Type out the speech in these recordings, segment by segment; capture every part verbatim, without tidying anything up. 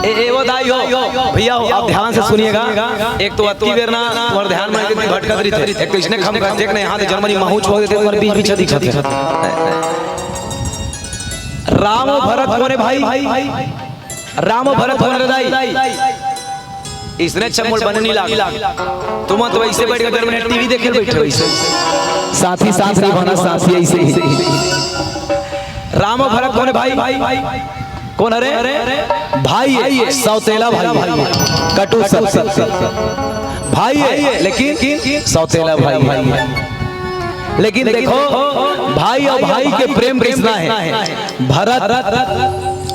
ए, ए, वो दाई हो, भैया हो, आप ध्यान से सुनिएगा। एक तो अतकी बेर ना, तुम्हारे ध्यान में भटकत रही थे। एक तो इसने खम कर देख ना, यहाँ से जर्मनी महू छोड़ देते, तुम्हारे बीच पीछे दिखा थे। राम भरत कोने भाई, राम भरत कोने रे दाई। इसने अच्छा मोड़ बने नहीं लाग। तुम तो वैसे बैठ के जर्मनी टीवी देखे बैठे वैसे। साथी साथ नहीं बना, साथी ऐसे ही। राम भरत कोने भाई, कौन हरे? भाई है, सौतेला भाई है, कटु सत्य भाई है, लेकिन सौतेला भाई है। लेकिन देखो, भाई और भाई के प्रेम कितना है। भरत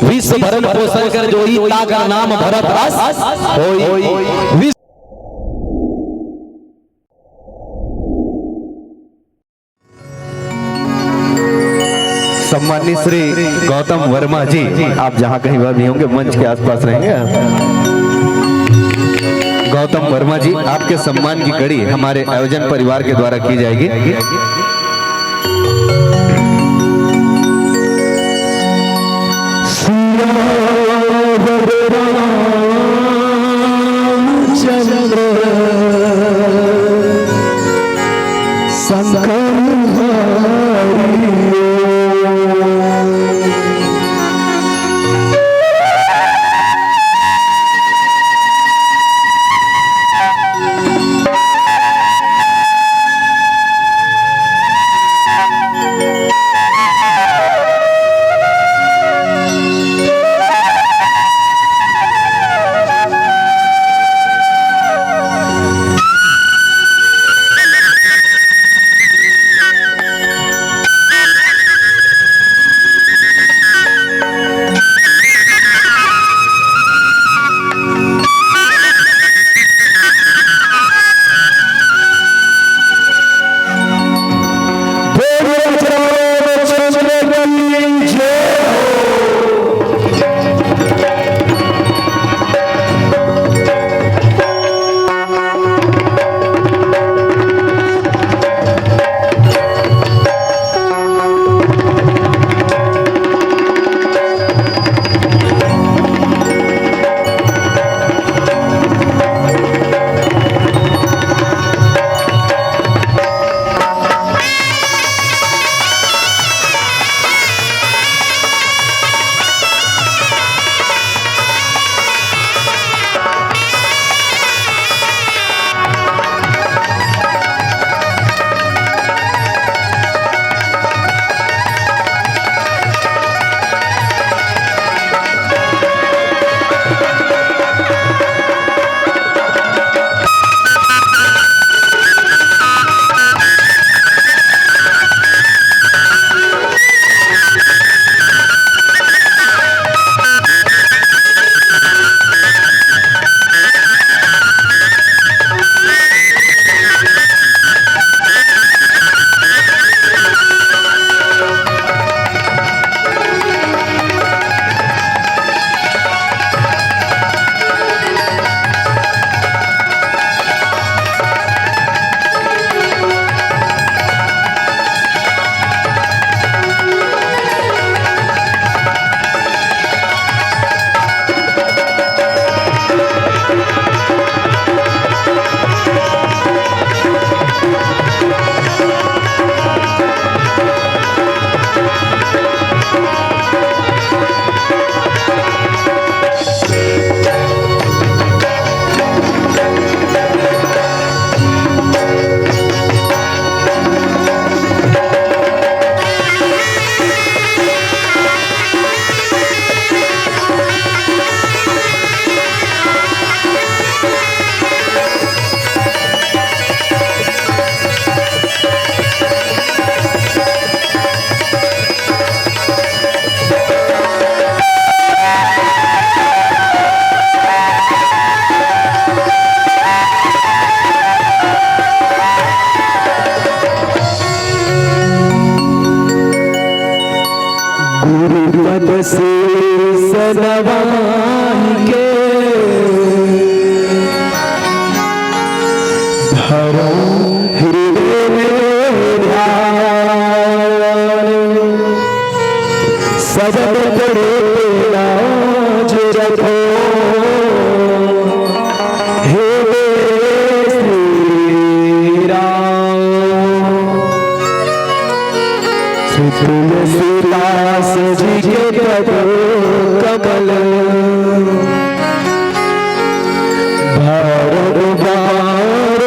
विश्व भरण पोषण कर जोई, ताकर नाम भरत अस होई। विश्व सम्मानित श्री गौतम वर्मा जी, आप जहां कहीं पर भी होंगे, मंच के आसपास रहेंगे। गौतम वर्मा जी, आपके सम्मान की कड़ी हमारे आयोजन परिवार के द्वारा की जाएगी। गुरुपद शीश नवाई के धरो हृदय में ध्यान। सजन पड़े लाज रखो। जी के पद कमल। बारंबार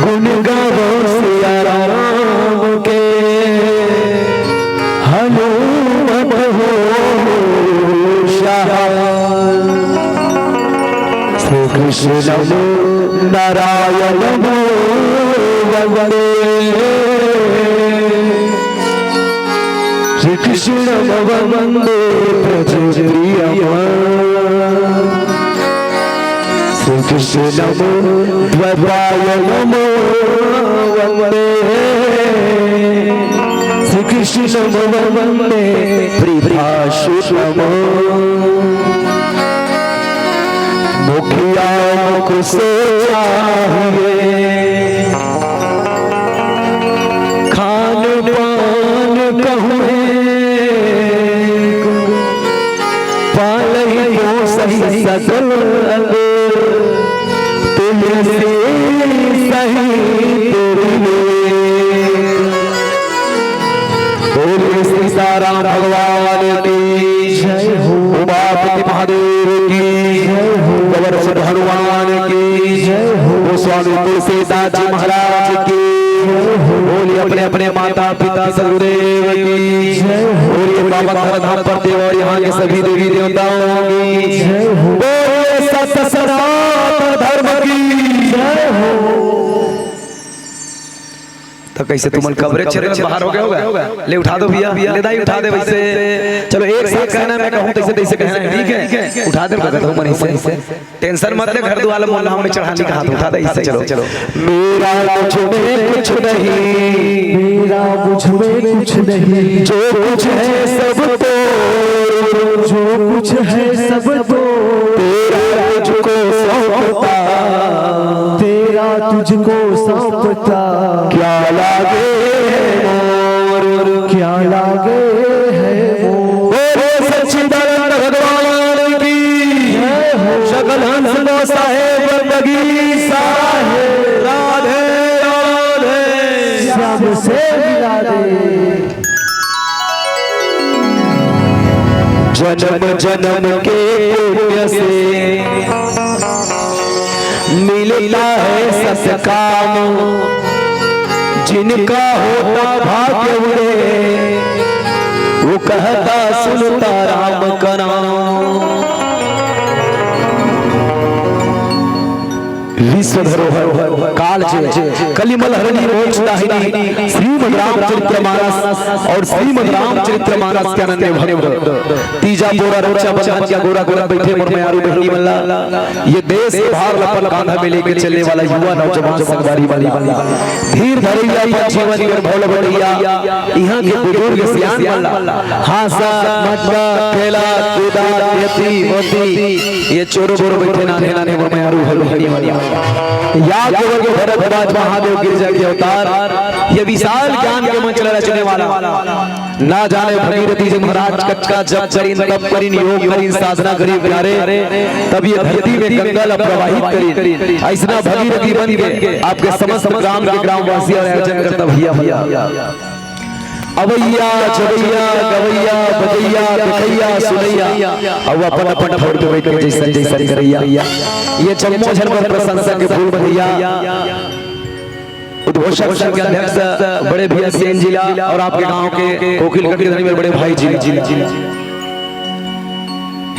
गुण गावो सिया राम के, हनुमत हो सहाय। श्री कृष्ण नारायण वंदे। श्री कृष्ण वंदे ब्रज प्रियम। श्री कृष्ण द्वैपायन वंदे। श्री कृष्ण वंदे प्रिभाषुतम। मुखिया मुख से चाहिए खान पान कहूँ है, पालही पोसही सकल अंग, तुलसी सहित विवेक। बोलिए सीताराम भगवान की जय हो। उमापति महादेव की जय हो। गबर सुत हनुमान की जय हो। गोस्वामी तुलसीदास जी महाराज की। बोलिए अपने अपने माता पिता सदगुरुदेव की जय हो। बोलिए बाबा धाम पर देव और यहाँ के सभी देवी देवताओं की जय हो। बोलिए सत सनातन धर्म की जय हो। तो कैसे तुमन कबरे छेद बाहर हो गए होगा? ले उठा दो भैया, ले दाई उठा दे वैसे। चलो एक साथ कहना, मैं कहूँ तैसे तैसे कहना है, ठीक है? उठा दे भगत हो मन से। टेंशन मत ले, घर दुआर मोहल्ला में चढ़ाने का हाथ उठा दे इससे। चलो चलो। मेरा कुछ में कुछ नहीं, मेरा कुछ में कुछ नहीं, जो कुछ है सब तो, जो कुछ है सब तो, तेरा तुझको सौंपता, तेरा तुझको सौंपता। क्या लागे है मोर, क्या लागे है मोर। बोलो सच्चिदानंद भगवान की जय हो। सकल हंस लो साहेब बगीचा। राधे राधे। श्याम से मिला दे। जन्म जन्म के पुण्य से मिलता है सतकाम। जिनका होता भाग्य उड़े, वो कहता सुनता राम का नाम। विश्व धरोहर काल जे, कलिमल हरणी मोक्ष दाहिनी, श्रीमद् रामचरित्र मानस और श्रीमद् रामचरित्र मानस के अनन्य भक्त। तीजा पोरा रक्षाबंधन के गोरा गोरा बैठे मोर मयारू बहिनी मन ला। ये देश के भार ल अपन कांधा में लेके चलने वाला युवा नौजवान संगवारी मन ला। धीर धरैया अपन जीवन के भौल भटैया, यहाँ के बुजुर्ग सियान मन ला। हाँसा, मटका, खेला, कूदा, खेती, मोती, ये चोरो बोरो बैठे नाने नाने मोर मयारू भौल बहिनी मन ला। या केवल के भरद्वाज महादेव गिरजा के अवतार, ये विशाल ज्ञान के मंच ला रचने वाला। ना जाने भगीरथी जी महाराज कतका जप करिन, तप करिन, योग करिन, साधना करिन प्यारे, तब ये धरती में गंगा ला प्रवाहित करिन। ऐसना भगीरथी बन के आपके समस्त ग्राम के ग्रामवासी और आयोजन करता भैया, भैया। अवैया, जवैया, गवैया, बजैया, देखैया, सुनैया, अब अपन अपन ठौर पे बैठ के जैसन जैसन करैया। ये जम्मो झन पर प्रशंसा के फूल भैया। उद्घोषक संघ के अध्यक्ष बड़े भैया सी एन जी ला और आपके गांव के कोकिलगंज के धनी मेरे बड़े भाई जी ला।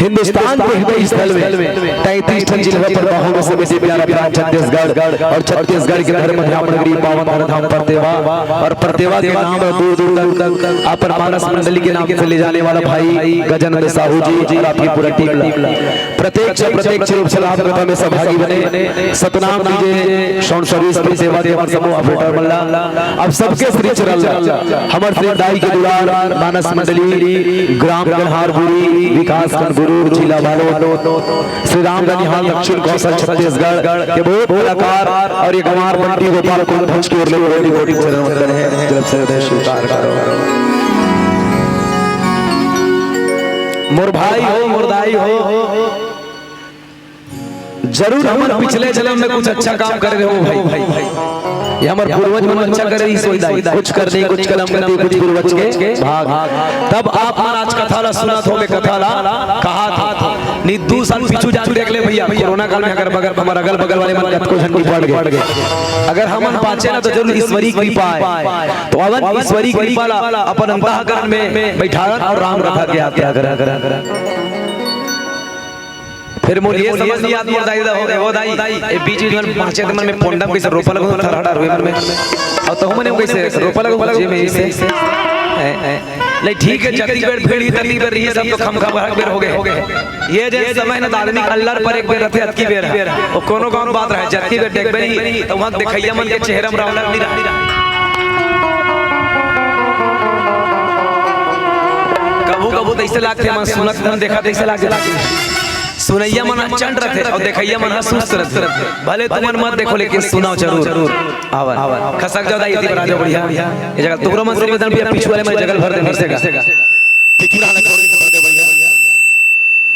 हिंदुस्तान के हृदय स्थल में तैंतीस ठन जिला पर बाहों में समेटे प्यारा प्यारा छत्तीसगढ़ और छत्तीसगढ़ के धर्म धाम नगरी पावन धन धाम परतेवा और परतेवा के नाम दूर दूर तक अपन मानस मंडली के नाम से ले जाने वाला भाई गजानंद साहू जी और आपकी पूरा टीम ला। प्रत्यक्ष अप्रत्यक्ष रूप से लाभ कथा में सहभागी बने। सतनाम डीजे साउंड सर्विस पर सेवा देवन समूह ऑपरेटर मन ला। अब सबके श्री चरण ला हमर श्री दाई के दुलार, मानस मंडली, ग्राम गन्हारपुरी, विकास खंड गुरूर, जिला बालोद, श्री राम गनिहाल, दक्षिण कौशल, छत्तीसगढ़ के बहुत कलाकार और ये गंवार बंटी गोपाल कुंभज की ओर ले कोटि कोटि चरण वंदन है। जब से हृदय स्वीकार करो। मोर भाई हो, मोर दाई हो, जरूर हमर पिछले जन्म में कुछ अच्छा काम करे रहे हो भाई। ये हमर पूर्वज मन अच्छा करे रहिस होही दाई। कुछ करनी कुछ करम गति कुछ पूर्वज के भाग। तब आप मन आज कथा ला सुनत होबे, कथा ला कहत होबे। नहीं, दू साल पीछू जा देख ले भैया, कोरोना काल में अगर बगल, हमर अगल बगल वाले मन कतको झन निपट गे। अगर हमन बाँचे ना तो जरूर ईश्वरी कृपा आय। तो अवन ईश्वरी कृपा ला अपन अंतःकरण में बैठारन अउ राम कथा के यात्रा करन। फिर मोर ये समझ नहीं आत मोर दाई दा हो गए, हो दाई, ए बीच बीच में पहुंचे त मन में पोंडम कैसे रोपा लगो, थरहड़ा रोए मन में। अउ तहु मने कैसे रोपा लगो, जे में इसे। ए, ए। नहीं, ठीक है, जतनी बेर भीड़ ही, ततनी बेर रही, सब तो खम खम हर बेर हो गए। ये जे समय न आदमी अल्लर पर एक बेर रथे, अतकी बेर है। वो कोनो गांव बात रहे, जतनी बेर देखबे नहीं, तो वहाँ देखैया मन के चेहरा में रौनक नहीं रहा। कभू कभू तो ऐसे लागथे, मन सुनत मन देखा तो ऐसे लागथे। सुनैया मन ह चंट रथे अउ देखैया मन ह सुस्त रथे। भले तुमन मत देखो, लेकिन सुनाओ जरूर। आवर। खसक जाओ दाई, इतनी बड़ा जो बढ़िया। ये जगह तोहरो मन श्री बदन पिया, पीछू वाले मन जगह भर दे, भर देगा।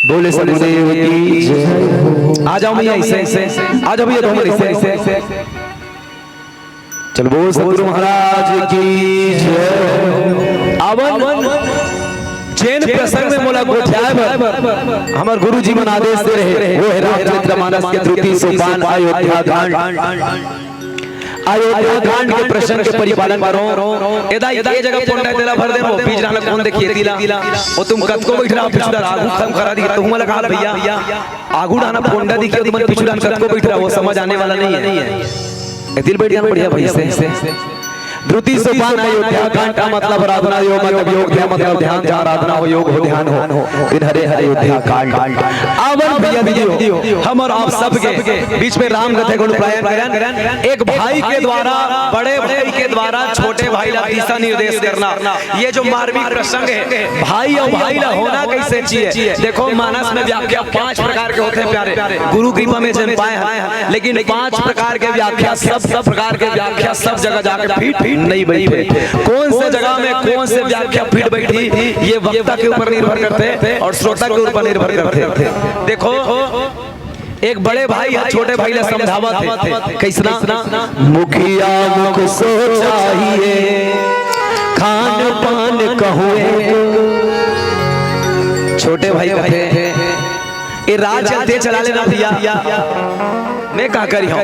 बोले सतगुरुदेव की जय। आ जाओ भैया, ऐसे, ऐसे। आ जाओ भैया, तुम ऐसे, ऐसे। चल बोल सतगुरु महाराज की जय। आवन जेन प्रसंग में मोला गोठियाए बर हमर गुरु जी मन आदेश दे रहे, वो है रामचरित मानस के द्वितीय सोपान अयोध्या कांड। अयोध्या कांड के प्रसंग के परिपालन करो। एदा ये जगह पोंडा तेला भर दे रो, बीच रहना कौन देखिए तिला। वो तुम कतको बैठ रहा हो, पिछड़ा आगू खम करा दी, तो हूँ लगा भैया। आगू डाना पोंडा दिखे, तुम पिछड़ा कतको बैठ रहा हो, समझ आने वाला नहीं है। ए दिल बैठ जाना बढ़िया भाई से। द्वितीय सोपान अयोध्या कांड का मतलब आराधना योग, मतलब योग ध्यान, मतलब ध्यान जहाँ आराधना हो, योग हो, ध्यान हो, फिर हरे हरे अयोध्या कांड। आवन भैया दीदी हो, हमर आप सबके बीच में राम कथे गुण प्रायन करन। एक भाई के द्वारा, बड़े भाई के द्वारा छोटे भाई ला दिशा निर्देश करना, ये जो मार्मिक प्रसंग है, भाई अउ भाई ला होना कैसे चाहिए। देखो, मानस में व्याख्या पांच प्रकार के होते हैं प्यारे, गुरु कृपा में जन पाए हैं, लेकिन पांच प्रकार के व्याख्या, सब, सब प्रकार के व्याख्या सब जगह जाके फिट, फिट नहीं बैठे। कौन से जगह में कौन से व्याख्या फिट बैठी, ये वक्ता के ऊपर निर्भर करते हैं और श्रोता के ऊपर निर्भर करते हैं। देखो, एक बड़े भाई ह छोटे भाई ला समझावत हे, कैसना? मुखिया मुख सोचाही, खान पान कहूँ। छोटे भाई कथे, ए राज चलते चला लेना भैया, मैं का करी हूँ?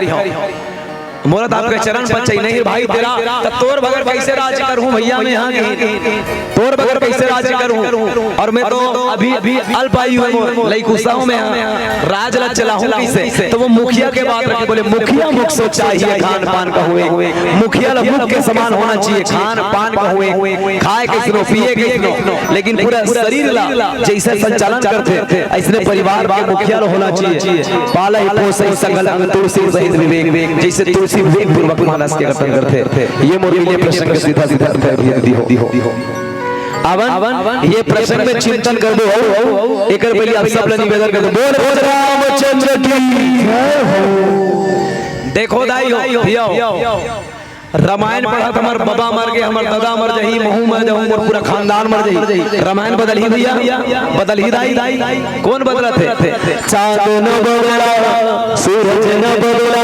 मोला तो आपके चरण पर चाहिए नहीं भाई तेरा, तो तोर बगैर कैसे राज करूं भैया मैं यहाँ की? तोर बगैर कैसे राज करूं? और मैं तो अभी, अभी अल्प आयु हूँ, लइकुसा हूँ मैं, यहाँ राज ला चलाहूं कैसे? तो वो मुखिया के बात रखे, बोले, "मुखिया मुख सोचाही, खान पान कहूँ।" मुखिया ला मुख के समान होना चाहिए, खान पान कहूँ, खाए कैसनो, पिए कैसनो, लेकिन पूरा शरीर ला जैसे संचालन करथे, ऐसने परिवार के मुखिया ला होना चाहिए। पालय पोषय सकल अंग, तुलसी सहित विवेक, जैसे तुलसी विवेक पूर्वक मानस के कर्तन करथे। ये मोर मिले प्रसंग सीधा सीधा अर्थ है, अभी हो। आवन, ये प्रसंग में चिंतन करबो हो, एकर पहले आप सब ला निवेदन करबो। बोल बोल रामचंद्र की जय हो। देखो दाई हो, भैया हो, रामायण पढ़त हमर बबा मर गे, हमर ददा मर जही, महू मर जहूँ, मोर पूरा खानदान मर जही। रामायण बदलही भैया, बदलही दाई, कौन बदलत हे? चांद न बदला, सूरज न बदला,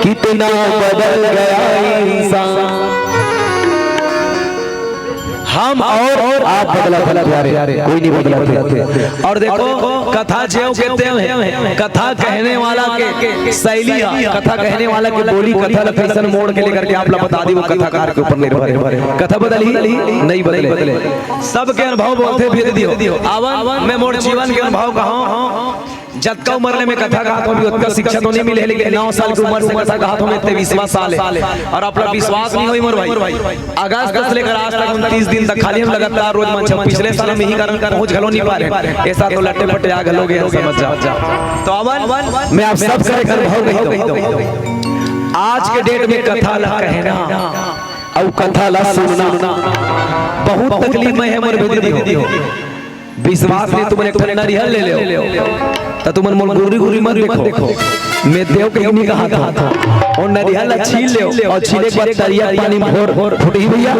कितना बदल गया इंसान। हम और आप बदलत हन प्यारे, कोई नहीं बदलत हे। और देखो, कथा जेव के तेव हे, कथा कहने वाला के शैली ह, कथा कहने वाला के बोली, कथा ला कैसन मोड़ के लेकर के आप ला बता दी, वो कथाकार के ऊपर निर्भर हे। कथा बदलही? नहीं बदले। सबके अनुभव बोलथे, भेज दियो। आवन, मैं मोर जीवन के अनुभव कहूँ। जतका उम्र ले मैं कथा कहत हूँ, अभी ओतका शिक्षा तो नहीं मिले हे, लेकिन नौ साल की उम्र से कथा कहत हूँ मैं, तेईसवाँ साल हे। और आप ला विश्वास नहीं होही मोर भाई, अगस्त से लेकर आज तक उनतीस दिन तक खाली हम लगातार रोज मंच, पिछले साल हम यही कारण पहुंच घलो नहीं पा रहे, ऐसा तो लट्टे पट्टे आ घलो गए, समझ जाओ। तो आवन, मैं आप सब से एक अनुभव कही दूं, आज के डेट में कथा ला कहना अउ कथा ला सुनना बहुत तकलीफ में हे मोर भेदी हो। विश्वास नहीं, तुमन एक ठन नरिहर ले लेव, त तुमन मोर गुर्री गुर्री मत देखो, मैं देव के नहीं कहा था। अउ नरिहर ला छील लेव अउ छीले के बाद तरिया के पानी में भोर, फुटही भैया?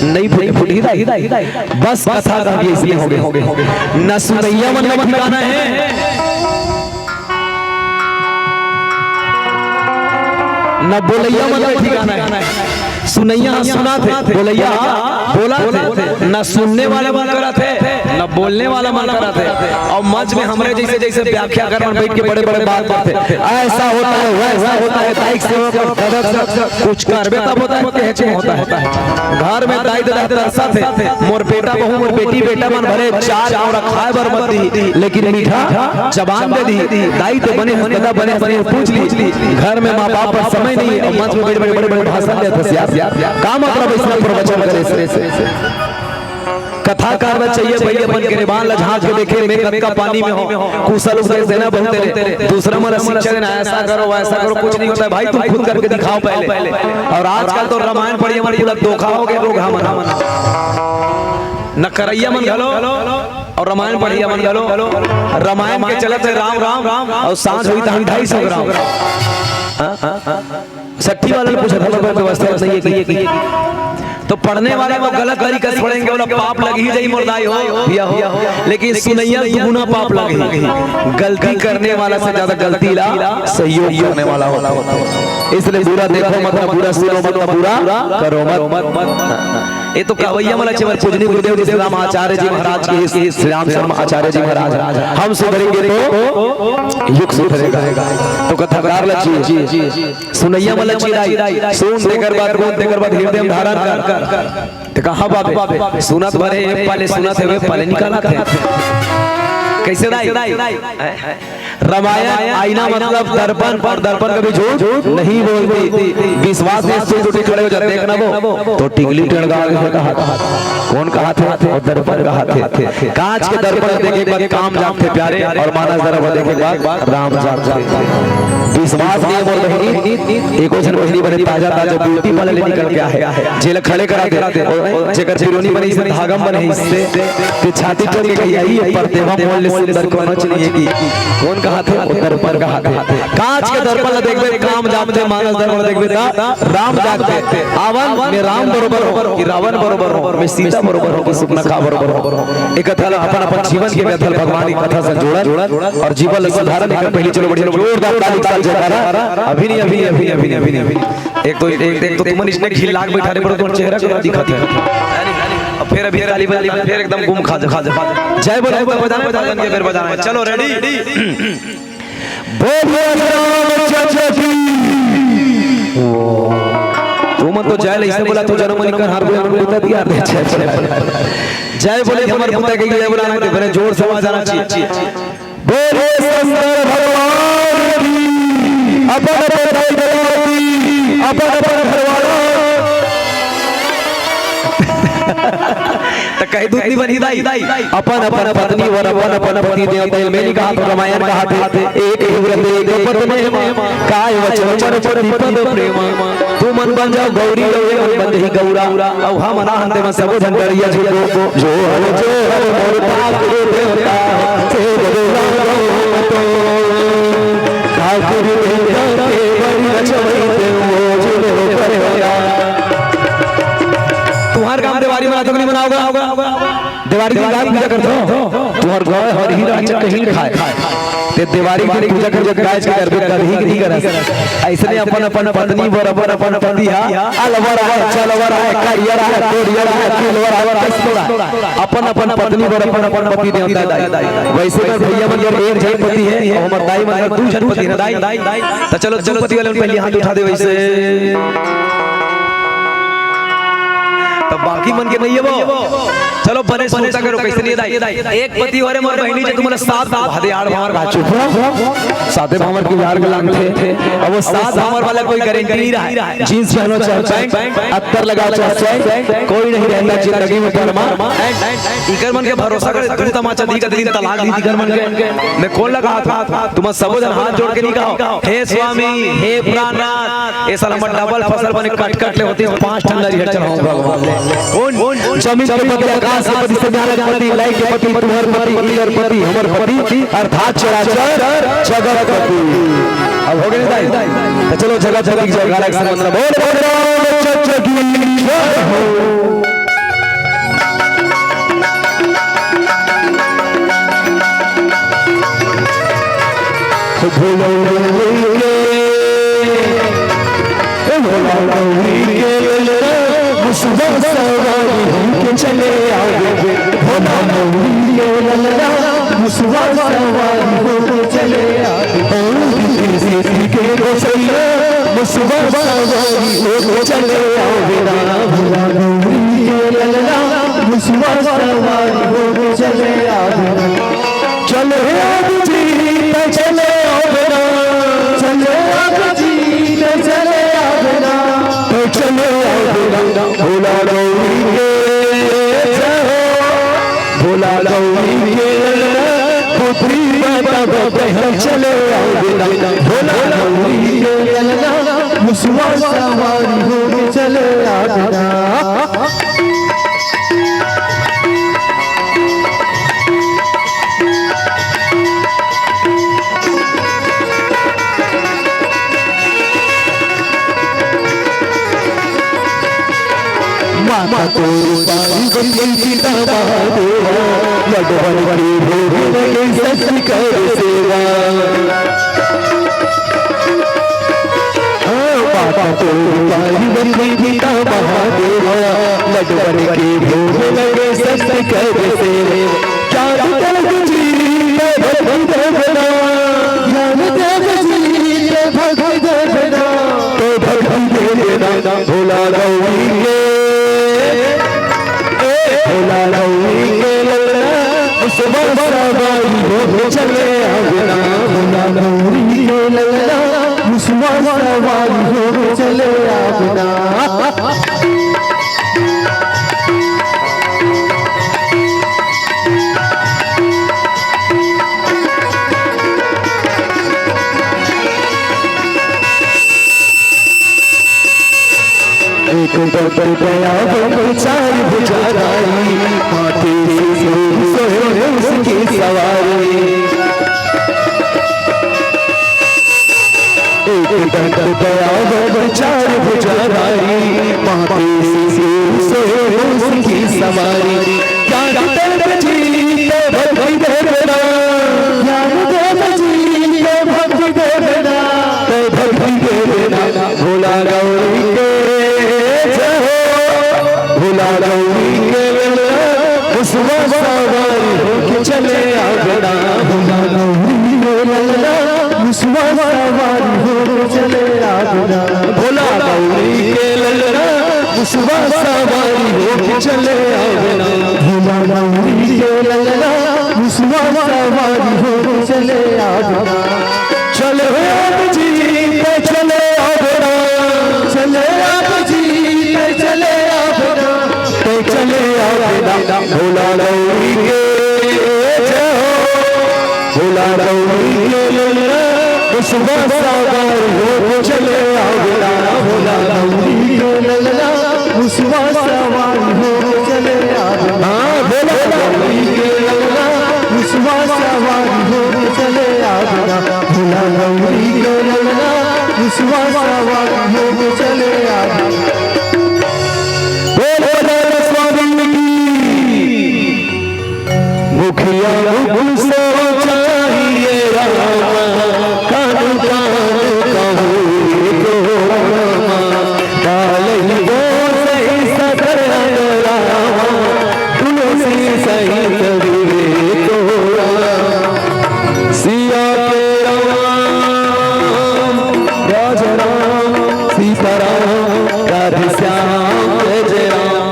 नहीं फुटही, फुटही दाई। बस कथा का भी इसलिए हो गए, हो गए। न सुनैया मन का ठिकाना हे, न बोलइया मन के ठिकाना हे। सुनइया ह सुनाथे, बोलइया ह बोलथे। न सुनने वाला मन करथे, न बोलने वाला मन करथे। अउ मंच में हमरे जइसे जइसे व्याख्याकार मन बइठ के बड़े बड़े बात करथे, अइसा होता हे, वइसा होता हे, दाई के सेवा कर, कुछ करबे तब होता हे, कहे होता हे। घर में दाई ददा तरसथे, मोर बेटा बहू, मोर बेटी बेटा मन भले चार कौड़ा खाए बर मत दिही, लेकिन मीठा जबान दे दिही। दाई तो बने हस, ददा बने हस, पूछ ली। घर में माँ बाप बर समय नहीं हे, अउ मंच में बड़े बड़े बड़े बड़े भाषण देत हस यार। का मतलब अइसना प्रवचन करे से? कथाकार ला चाहिए भाई, अपन गिरेबान ला झांक के देखे, मैं कतका पानी में हंव, कुशल उपदेश देना बहुत हे, दूसरा मन ला शिक्षा देना, ऐसा करो, वैसा करो, कुछ नहीं होता है भाई, तुम खुद करके दिखाओ पहले। अउ आजकल तो रामायण पढ़िए मन पूरा धोखा हो गया लोग हमन। न करइया मन घलो अउ रामायण पढ़इया मन घलो। रामायण के चलत हे राम राम, अउ सांझ होही त हम ढाई सौ ग्राम। हाँ, हाँ, हाँ। छट्ठी वाला ने पूछा था, मतलब व्यवस्था नहीं है कि, तो पढ़ने वाला तो गलत तरीका से पढ़ेंगे, ओला पाप लग ही जाई मोर दाई हो, भैया हो, लेकिन सुनइया दुगुना पाप लगी। गलती करने वाला से ज्यादा गलती ला सहयोग करने वाला होता है। इसलिए बुरा देखो मत, ना बुरा सुनो मत, ना बुरा करो मत। ये तो कहवैया मन ला चाहिए, पूजनीय गुरुदेव जी श्री राम आचार्य जी महाराज के, श्री राम शर्मा आचार्य जी महाराज, हम सुधरेंगे तो युग सुधरेगा। तो कथाकार ला चाहिए, सुनइया मन ला चाहिए, सुन तेकर बाद, गुन तेकर बाद, हृदय में धारण कर। ते कहाँ बाबे? सुनत भरे, पहले सुनत हे, पहले निकालत हे। कइसे दाई? रामायण आईना मतलब दर्पण, अउ दर्पण कभी झूठ नहीं बोलती। विश्वास नहीं, सुन टूटी खड़े हो जा, देखना वो तो टिकली टड़का के कहा था। कौन कहा था? वो दर्पण कहा था। कांच के दर्पण देखे के बाद काम जागथे प्यारे, अउ मानस दर्पण देखे के बाद राम जागथे। विश्वास नहीं हे मोर बहिनी, एको झन बहिनी बने ताजा ताजा ब्यूटी पार्लर ले निकल के आहे, जेला खड़े करा दे, अउ जेकर बिरोनी बने इससे, धागम बने इससे, ते छाती ठोक के कही, "आई ये परदेवा मोल ले सुंदर कोनो च नहीं हे की।" कौन कहा था? वो दर्पण कहा था। कांच के दर्पण ला देखबे, काम जागथे, मानस दर्पण देखबे ता राम जागथे। आवन, मैं राम बरोबर हूँ कि रावण बरोबर हूँ, मैं सीता बरोबर हूँ कि सुपनखा बरोबर हूँ। एक कथा ला अपन अपन जीवन के व्यथा ल भगवान के कथा से जोड़न अउ जीवन ला सुधारन। एक पहली चलो बढ़िया जोरदार ताली के साथ जयकारा। अभी नहीं, अभी नहीं, अभी नहीं, अभी नहीं, अभी नहीं, अभी नहीं। एक तो, एक, एक तो तुमन इसने खिल्ला के बैठा रहे, पर तुम्हारा चेहरा क्यों दिखाते हैं? अब फिर अभी ताली बजा, फिर एकदम गुम खा जा, खा जा, खा जा। जय बोले, जय बोले, बजाना है, भजन के फिर बजाना है। चलो, रेडी? बोलिए रामचंद्र की। तुमन तो जय ले, इसने बोला तो जनम मनी कर हार बोले, हमको बता दिया। जय बोले, हमर पुता के जय बोलाना, तो फिर जोर से आवाज आना चाहिए। बोलिए शंकर भगवान की, अपन अपन दाई ददा की, अपन अपन घरवाला। त कहे दूध नहीं बनी दाई, अपन अपन पत्नी अउ अपन अपन पति देवता, मैं नहीं कहा तो रामायण कहा थे, एक ही व्रत एक पत्नी, काय वचन मन पति पद प्रेम। तुमन बन जाव गौरी, अउ ये मन बन जाही गौरा। अउ हमन आहन तेमन सबो झन डरिया झुको। जोहर जोहर मोर पाक देवता, से बदला तो ठाकुर देवता के बड़ी रचवई ते वो जुड़ो करेगा। तुहार गांव देवारी मनाथो कि नहीं मनावगा? देवारी के गाय पूजा करथो? तुहार गाय हर ही राजा कहीं खाए। ते देवारी के पूजा कर, जब गाय के करबे करही कि नहीं करस? अइसने अपन अपन पत्नी बर अपन अपन पति हा अलवर आए, चलवर आए, करियर आए, कोरियर आए, तिलवर आए, कस्तूर आए। अपन अपन पत्नी बर अपन अपन पति देवता हे दाई। वइसे में भइया मन कर एक झन पति हे अउ हमर दाई मन कर दू झन पति हे दाई। त चलो, दू पति वाले मन पहिली हाथ उठा दे वइसे। त बाकी मन के नहीं हे वो। चलो, बने सुरता करो, कइसे नहीं हे दाई? एक पति वाले मोर बहिनी जी, तुमन सात भादे आड़ भांवर का चुप रहो। साते भांवर के यार के लांग थे। अब वो सात भांवर वाला कोई गारंटी नहीं रहा है। जींस पहनो चाहे पैंट, अत्तर लगाओ चाहे सेंट, कोई नहीं रहता जिंदगी में परमानेंट। इकर मन के भरोसा करे, तू तमाचा दी का दिन तलाक दी इकर मन के। मैं कौन लगा था? तुम सबो जन हाथ जोड़ के नहीं कहो, "हे स्वामी, हे प्राणनाथ, ये साला हमर डबल फसल बने कट कट ले होती, पांच ठन नरियर चढ़ाऊं भगवान।" कौन? जमीन के पति, आकाश के पति, संसार के पति, लाइट के पति, तुम्हार पति, इकर पति, हमर पति, अर्थात चराचर जगत पति। अब हो गए दाई? तो चलो जगत पति की जयकारा के साथ बोल, बोल रामचंद्र की जय हो। भुलौले सवारी होके चले आवे। ओ, ऋषि के गोसैया, मुसवा सवारी होके चले आवे ना। भोला गौरी के ललना, मुसवा सवारी होके चले आवे ना। चले आवे जी, त चले आवे ना। चले आवे जी, त चले आवे ना। त चले आवे ना। भोला गौरी के जय हो। भोला गौरी के ललना, पुत्री माता बहन चले आवे ना। भोला गौरी के ललना, मुसवा सवारी होके चले आवे ना। माता तोर पार्वती पिता महादेवा, लड्डवन के भोग लगे शक्ति कर सेवा। हाँ, माता तोर पार्वती पिता महादेवा, लड्डवन के भोग लगे शक्ति कर सेवा। ज्ञान देव जी के भक्ति देवना। ज्ञान देव जी के भक्ति देवना। तो भक्ति देवना भोला गौरी के। ए भोला गौरी के ललना, मुसवा सवारी होके चले आवे ना। भोला गौरी के ललना, मुसवा सवारी होके चले आवे ना। एक डंक दयावंत चार भुजाधारी, माथे से सोहे उसकी सवारी। एक डंक दयावंत चार भुजाधारी, माथे से सोहे उसकी सवारी। ज्ञान देव जी के भक्ति देवना। ज्ञान देव जी के भक्ति देवना। के भक्ति देवना। भोला गौरी के जय हो। भोला गौरी के ललना, मुसवा सवारी होके चले आवे ना। भोला गौरी के ललना, मुसवा सवारी होके चले आवे ना। भोला गौरी के ललना, मुसवा सवारी होके चले आवे ना। भोला गौरी के ललना, मुसवा सवारी होके चले आवे ना। चले आप जी, ते चले आवे ना। चले आप जी, ते चले आवे ना। ते चले आवे ना। भोला गौरी के जय हो। भोला गौरी के ललना, मुसवा सवारी होके चले आवे ना। भोला गौरी के ललना, मुसवा सवारी होके चले आवे ना। हाँ, भोला गौरी के ललना, मुसवा सवारी होके चले आवे ना। भोला गौरी के ललना, मुसवा सवारी होके चले आवे ना। बोल राधा स्वामी की। मुखिया मुख सोचाइए रामा, कान कान कहूँ को रामा, कालहि वो सही सकल रामा, तुलसी सहित विवेको रामा। सिया के राम, राजा राम, सीता राम, राधे श्याम, जय जय राम।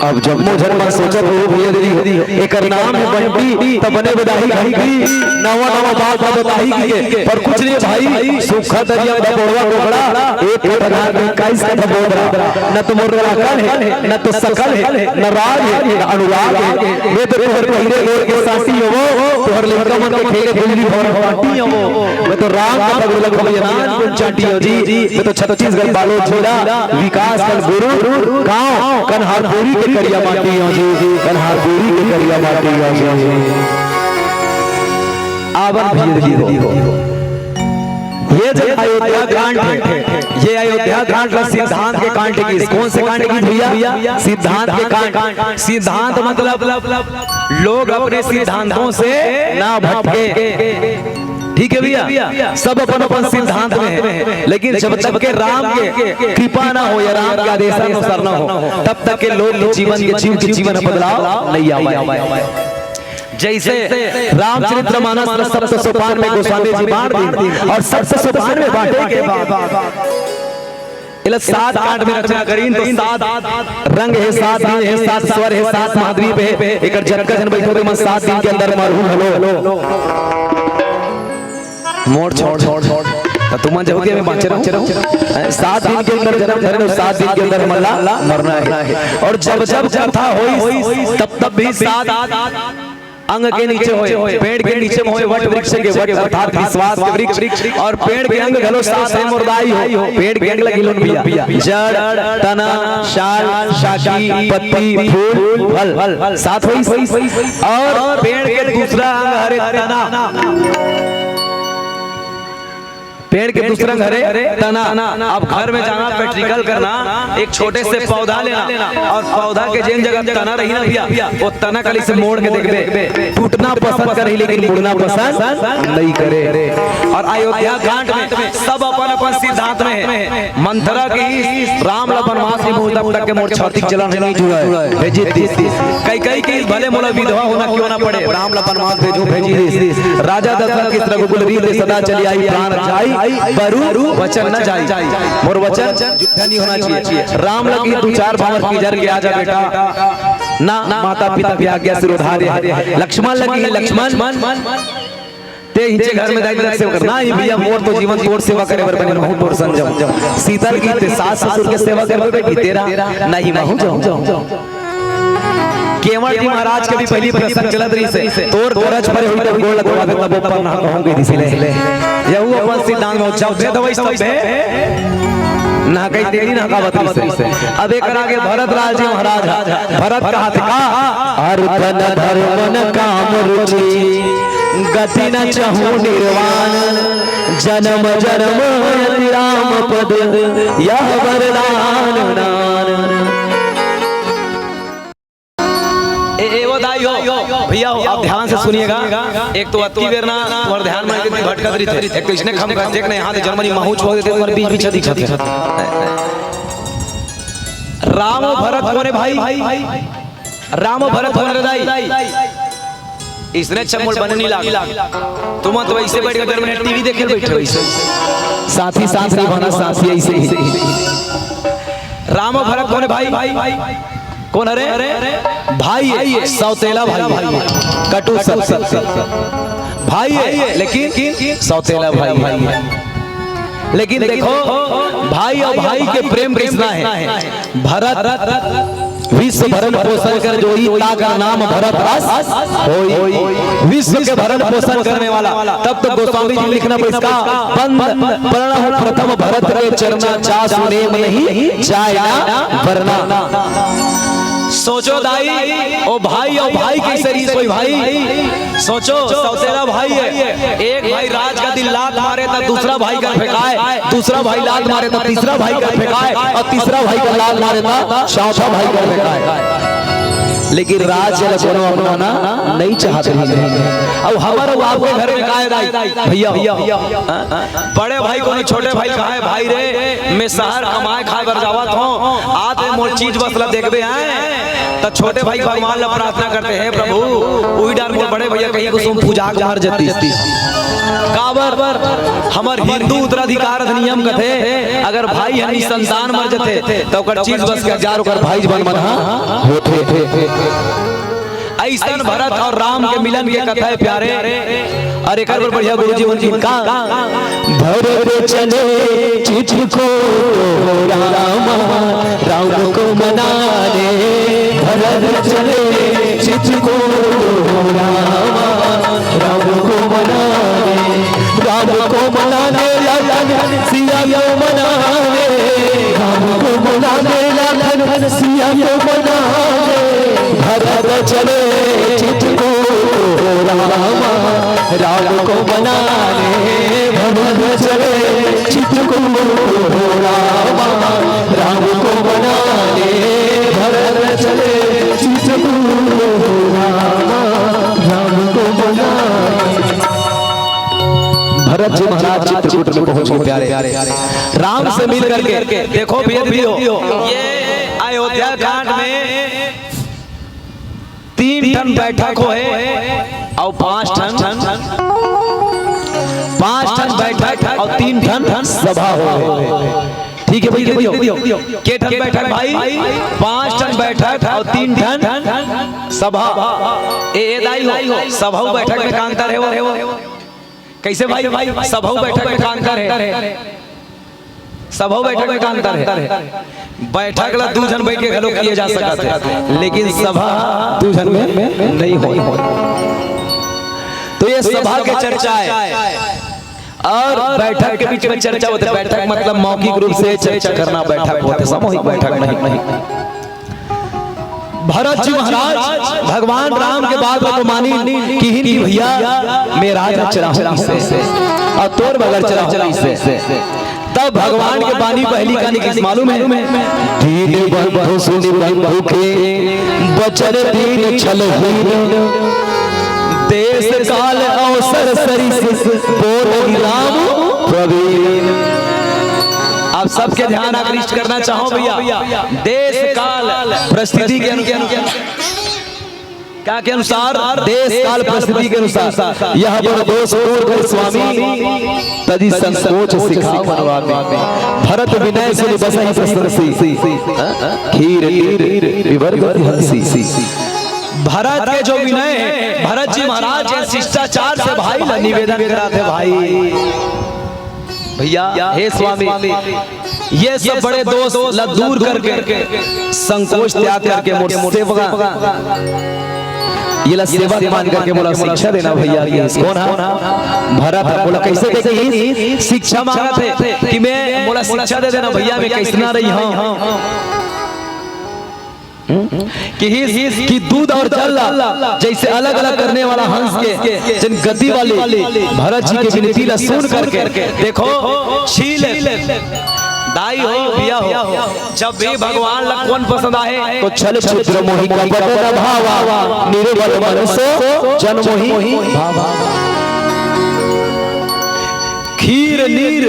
अब जम्मो झन मन सोचत हो भैया दीदी, एकर नाम हे बंटी, त बने बदाही घंटी, नवा नवा बात ला बताही के, पर कुछ नहीं भाई, सूखा दरिया में भगोड़वा कोकड़ा, एक कथा धार में इक्कीस कथा बोल रहा, न तो मोर कलाकार हे, न तो सकल हे, न राग हे, न अनुराग हे, मैं तो तोहर पहिरे गोड़ के साटी हवो, तोहर लइका मन के खेले गुल्ली भवन पाटी हवो, मैं तो राम कथा गोलक भैया नानकुन चाटी हवो जी, मैं तो छत्तीसगढ़ बालोद जिला, विकासखंड गुरूर गांव कन्हारपुरी के करिया माटी हो जी, कन्हारपुरी के करिया माटी हो जी। आवन भैया जी हो। ये जो अयोध्या कांड हे, ये अयोध्या कांड ला सिद्धांत के कांड की, कौन से कांड की भैया? सिद्धांत के कांड। सिद्धांत मतलब लोग अपने सिद्धांतों से ना भटके। ठीक है भैया, सब अपन अपन सिद्धांत में है, लेकिन जब तक के राम के कृपा ना हो या राम के आदेशानुसार ना हो, तब तक के लोग के जीवन के जीव के जीवन में बदलाव नहीं आवे। जैसे रामचरितमानस ल सप्त सोपान में गोस्वामी जी बांट दिन, और सप्त सोपान में बांटे के बाद एला सात कांड में रचना करीन, तो सात रंग हे, सात दिन हे, सात स्वर हे, सात महाद्वीप हे। एकर जतका झन बैठो, तुमन सात दिन के अंदर मरहू घलो। मोर छोड़, छोड़, छोड़। त तुमन जहू के में बांचे रहू। हैं, सात दिन के अंदर जन्म धरे, सात दिन के अंदर मरना, मरना हे। और जब जब कथा होई, तब तब भी सात अंग के नीचे होए, पेड़ के नीचे में होए वट वृक्ष के वट अर्थात विश्वास के वृक्ष, और पेड़ के अंग घलो सात हे मोर दाई हो, पेड़ के अंग लगी लोन भैया, जड़, तना, शाल, शाखी, पत्ती, फूल, फल, सात होई। और पेड़ के दूसरा अंग हरे तना, पेड़ के दूसरा अंग हरे तना। अब घर में जाना, प्रैक्टिकल करना, एक छोटे से पौधा लेना और पौधा के जेन जगह तना रही ना भैया, वो तना कली से मोड़ के देखबे, टूटना पसंद करही लेकिन मुड़ना पसंद नहीं करे। और अयोध्या कांड में सब अपन अपन सिद्धांत में हे। मंथरा की राम ला बनवास नहीं पहुंचता तब तक के मोर छाती के जलन नहीं जुड़ा है। भेजी दिस। कैकई की भले मोला विधवा होना क्यों ना पड़े, राम ला बनवास भेजो, भेजी दिस। राजा दशरथ की रघुकुल रीत सदा चली आई, प्राण जाई, बरु वचन न जाई। मोर वचन झूठा नहीं होना चाहिए। राम लगी दू चार बार की जर के आजा बेटा, ना माता पिता की आज्ञा सिरोधार्य हे। लक्ष्मण लगी, लक्ष्मण ते हिंचे घर में जाके सेवा करना ही भैया, मोर तो जीवन तोर सेवा करे बर बने, महू तोर संजम। सीता लगी ते सास ससुर के सेवा करबे बेटी, तेरा नहीं महू जाऊं। केवट जी महाराज के भी पहली प्रसंग चलत रहिसे, तोर गरज परे होई तब गोड़ लगवाबे, तब ऊपर ना कहूं कहि दिस ले। यहू अपन सिद्धांत में जब दे दवाई सब दे ना कही देरी ना का बतरी से। अब एक आगे भरत राज जी महाराज, भरत कहा थे का, अर्थ न धर्म न काम रुचि, गति न चहु निर्वाण, जन्म जन्म राम पद यह वरदान नान। ए, ए, वो दाई हो, भैया हो, आप ध्यान से सुनिएगा। एक तो अतकी बेर ना, तुम्हारे ध्यान में भटकत रही थे। एक तो इसने खम कर देख, नहीं, हाथ जर्मनी महू छोड़ देते, तुम्हारे बीच बीच दिखा दे। राम और भरत कोने भाई? राम और भरत कोने रे दाई? इसने अच्छा मोल बने नहीं लाग। तुम तो ऐसे बैठ के जर्मनी टीवी देखे बैठे हो ऐसे। साथी साथ नहीं बना, साथी ऐसे ही। राम और भरत कोने भाई? कोन हरे? भाई हे, सौतेला भाई हे, कटु सत्य भाई हे, लेकिन सौतेला भाई हे। लेकिन देखो, भाई और भाई के प्रेम कितना हे। भरत विश्व भरण पोषण कर जोई, ताकर नाम भरत अस होई। विश्व के भरण पोषण करने वाला। तब तो गोस्वामी जी लिखना पड़े इसका बंद, प्रणव प्रथम भरत के चरना, जा सुनेम नहीं जाए ना वरना। सोचो दाई, ओ भाई, ओ भाई कैसे रीस होई भाई? सोचो, सौतेला भाई हे, एक भाई राज का दिन लात मारे तो दूसरा भाई कर फेंकाए, दूसरा भाई लात मारे तो तीसरा भाई कर फेंकाए, और तीसरा भाई का लात मारे तो चौथा भाई कर फेंकाए। लेकिन राज ल कोनो अपनाना नहीं चाहत रही। अब हमर अउ आपके घर में काय दाई भैया, बड़े भाई कोनो छोटे भाई कहे, भाई रे, मैं शहर कमाए खाए बर जावत हूँ, आत ले मोर चीज बस ला देखबे आए, त छोटे भाई भगवान ला प्रार्थना करते, हे प्रभु, उही डार मोर बड़े भैया कहीं कुसुम पूजा के मर जती। काबर? हमर हिंदू उत्तराधिकार अधिनियम कथे, अगर भाई हनी संतान मर जथे, त ओकर चीज बस के हजार ओकर भाई बन मन हा होथे। अइसन भरत और राम के मिलन के कथा हे प्यारे। और एकर बर बढ़िया गुरुजी मन जी का, भरत चले चित को रामा, राम को मनाने। भरत चले चित को रामा, राम को मनाने। राम को मनाने लखन सिया को मनाने। राम को मनाने लखन सिया को मनाने। भरत चले चित को रामा, राम को मनाने। भरत चले चित को रामा, राम को मनाने। भरत चले चित को रामा, राम को मनाने। भरत जी महाराज चित्रकूट में पहुंच गए प्यारे। राम से मिल करके देखो, भेद भी हो। ये अयोध्या कांड में तीन ठन बैठक होए अउ पांच ठन, पांच ठन बैठक अउ तीन ठन सभा होए। ठीक है भैया, के ठन बैठक भाई? पांच ठन बैठक अउ तीन ठन सभा। ए, ए दाई हो, सभा अउ बैठक में का अंतर हे वो? कइसे भाई? सभा अउ बैठक में का अंतर हे? सभा अउ बैठक में का अंतर हे? बैठक ला दू झन बैठ के घलो किए जा सकत हे, लेकिन सभा दू झन में नहीं होय। तो ये सभा के चर्चा हे अउ बैठक के बीच में चर्चा होथे। बैठक मतलब मौखिक रूप से चर्चा करना बैठक होथे, सामूहिक बैठक नहीं। भरत जी महाराज भगवान राम के बात ला तो मानिन, किहिन कि भैया मैं राज चलाहूं कइसे, अउ तोर बगर चलाहूं कइसे। तब भगवान के बानी पहिली का निकलिस मालूम हे? दीन बंधु सुनि बंधु के, बचन दीन छलहीन। देश काल अवसर सरिस, बोलहि राम प्रवीण। आप सबके ध्यान आकृष्ट करना चाहूं भैया, देश काल परिस्थिति के अनुसार, का के अनुसार? देश काल परिस्थिति के अनुसार। यह बड़ दोष दूर कर स्वामी, तजि संकोच सिखावत मन मामी। भरत विनय सुनि बसहि प्रसरसि, खीर नीर विवर गति हंसी। भरत के जो विनय हे, भरत जी महाराज के शिष्टाचार से भाई ला निवेदन कराथे भाई। भैया, हे स्वामी, ये सब बड़े दोष ला दूर करके, संकोच त्याग करके मोर सेवक, ये ला सेवक मान करके मोला शिक्षा देना भैया। कि कौन हा? भरत। बोला कइसे दे कि शिक्षा मांगत हे कि मैं, मोला शिक्षा दे देना भैया, मैं कइसना रहिहूं। किहिस कि दूध अउ जल ला जइसे अलग-अलग करने वाला हंस के जेन गति वाली भरत जी के विनती ला सुन करके, देखो, छील, दाई हो, भैया हो, जब भी भगवान ला कोन पसंद आहे? तो छल छिद्र मोहि कपट न भावा, निर्मल मन सो जन मोहि भावा। खीर नीर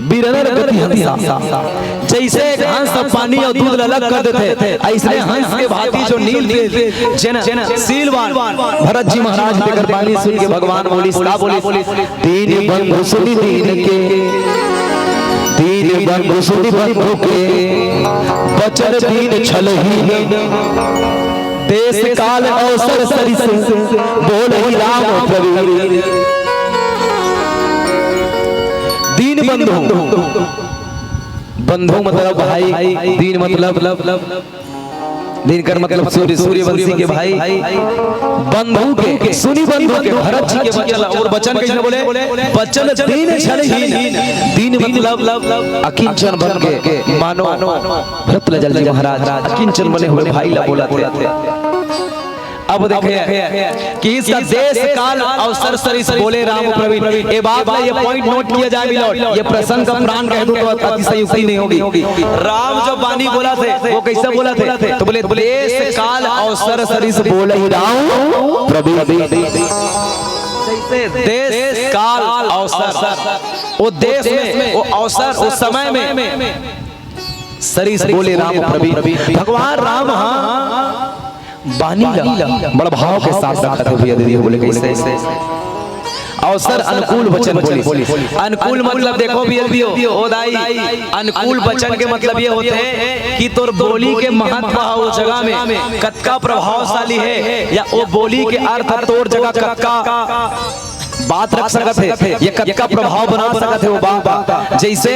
बिरनर गति हंसा। जइसे एक हंस पानी अउ दूध ला अलग कर देथे, अइसने हंस के भांति जो नील बिरनर, जेन शीलवान भरत जी महाराज तेकर बानी सुन के भगवान बोलिस, का बोलिस? दीन बंधु सुनि दीन के, दीन बंधु सुनि बंधु के, बचन दीन छलहीन। देश काल अवसर सरिस, बोलहि राम प्रवीण। दीन बंधु, बंधु मतलब भाई, दीन मतलब, दीन कर मतलब सूर्य, सूर्यवंशी के भाई। बंधु के, सुनि बंधु के, भरत जी के वचन ला, अउ वचन कइसे बोले? बचन दीन छलहीन। दीन मतलब अकिंचन बन के, मानो भरत लाल जी महाराज अकिंचन बने हुए भाई ला बोलथे। अब देखे किहिस का देश काल अवसर सरिस बोले राम प्रवीण। ये बात ला, ये point note किया जाए मिलोट, ये प्रसंग का प्राण कह दूं तो अतिशयोक्ति नहीं होगी। राम जो बानी बोलथे, वो कइसे बोलथे? तो बोले, देश काल अवसर सरिस बोलहि राम प्रवीण। जइसे देश काल अवसर, वो देश में, वो अवसर, उस समय में सरिस बोले राम प्रवीण। भगवान राम हा बानी ला बड़ भाव के साथ रखत हे भैया, दीदी हो, बोले कइसे? अवसर अनुकूल वचन बोलिस। अनुकूल मतलब देखो भैया, दीदी हो, ओ दाई, अनुकूल वचन के मतलब ये होथे कि तोर बोली के महत्व हा ओ जगह में कतका प्रभावशाली हे, या ओ बोली के अर्थ तोर जगह कतका बात रख सकत हे, ये कतका प्रभाव बना सकत हे वो बात। जइसे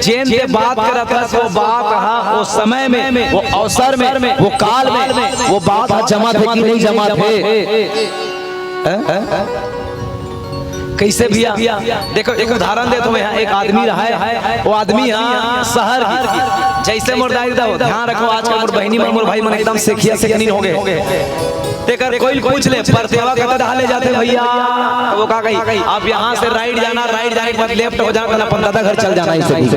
जेन ते बात करत हस, वो बात हा, वो समय में, वो अवसर में, वो काल में, वो बात हा जमत हे कि नहीं जमत हे? हैं? कइसे भैया? देखो, एक उदाहरण देथंव मैं, एक आदमी रहय, वो आदमी हा शहर के, जइसे मोर दाई ददा हो, ध्यान रखो, आजकल मोर बहिनी मन, मोर भाई मन एकदम सेखिया सेखनिन हो गे। तेकर कोई पूछ ले, परतेवा कते डहा ले जाथे भैया? तो वो का कही, आप यहाँ से right जाना, right जाने के बाद left हो जाना, अपन दादा घर चल जाना, इसे भी।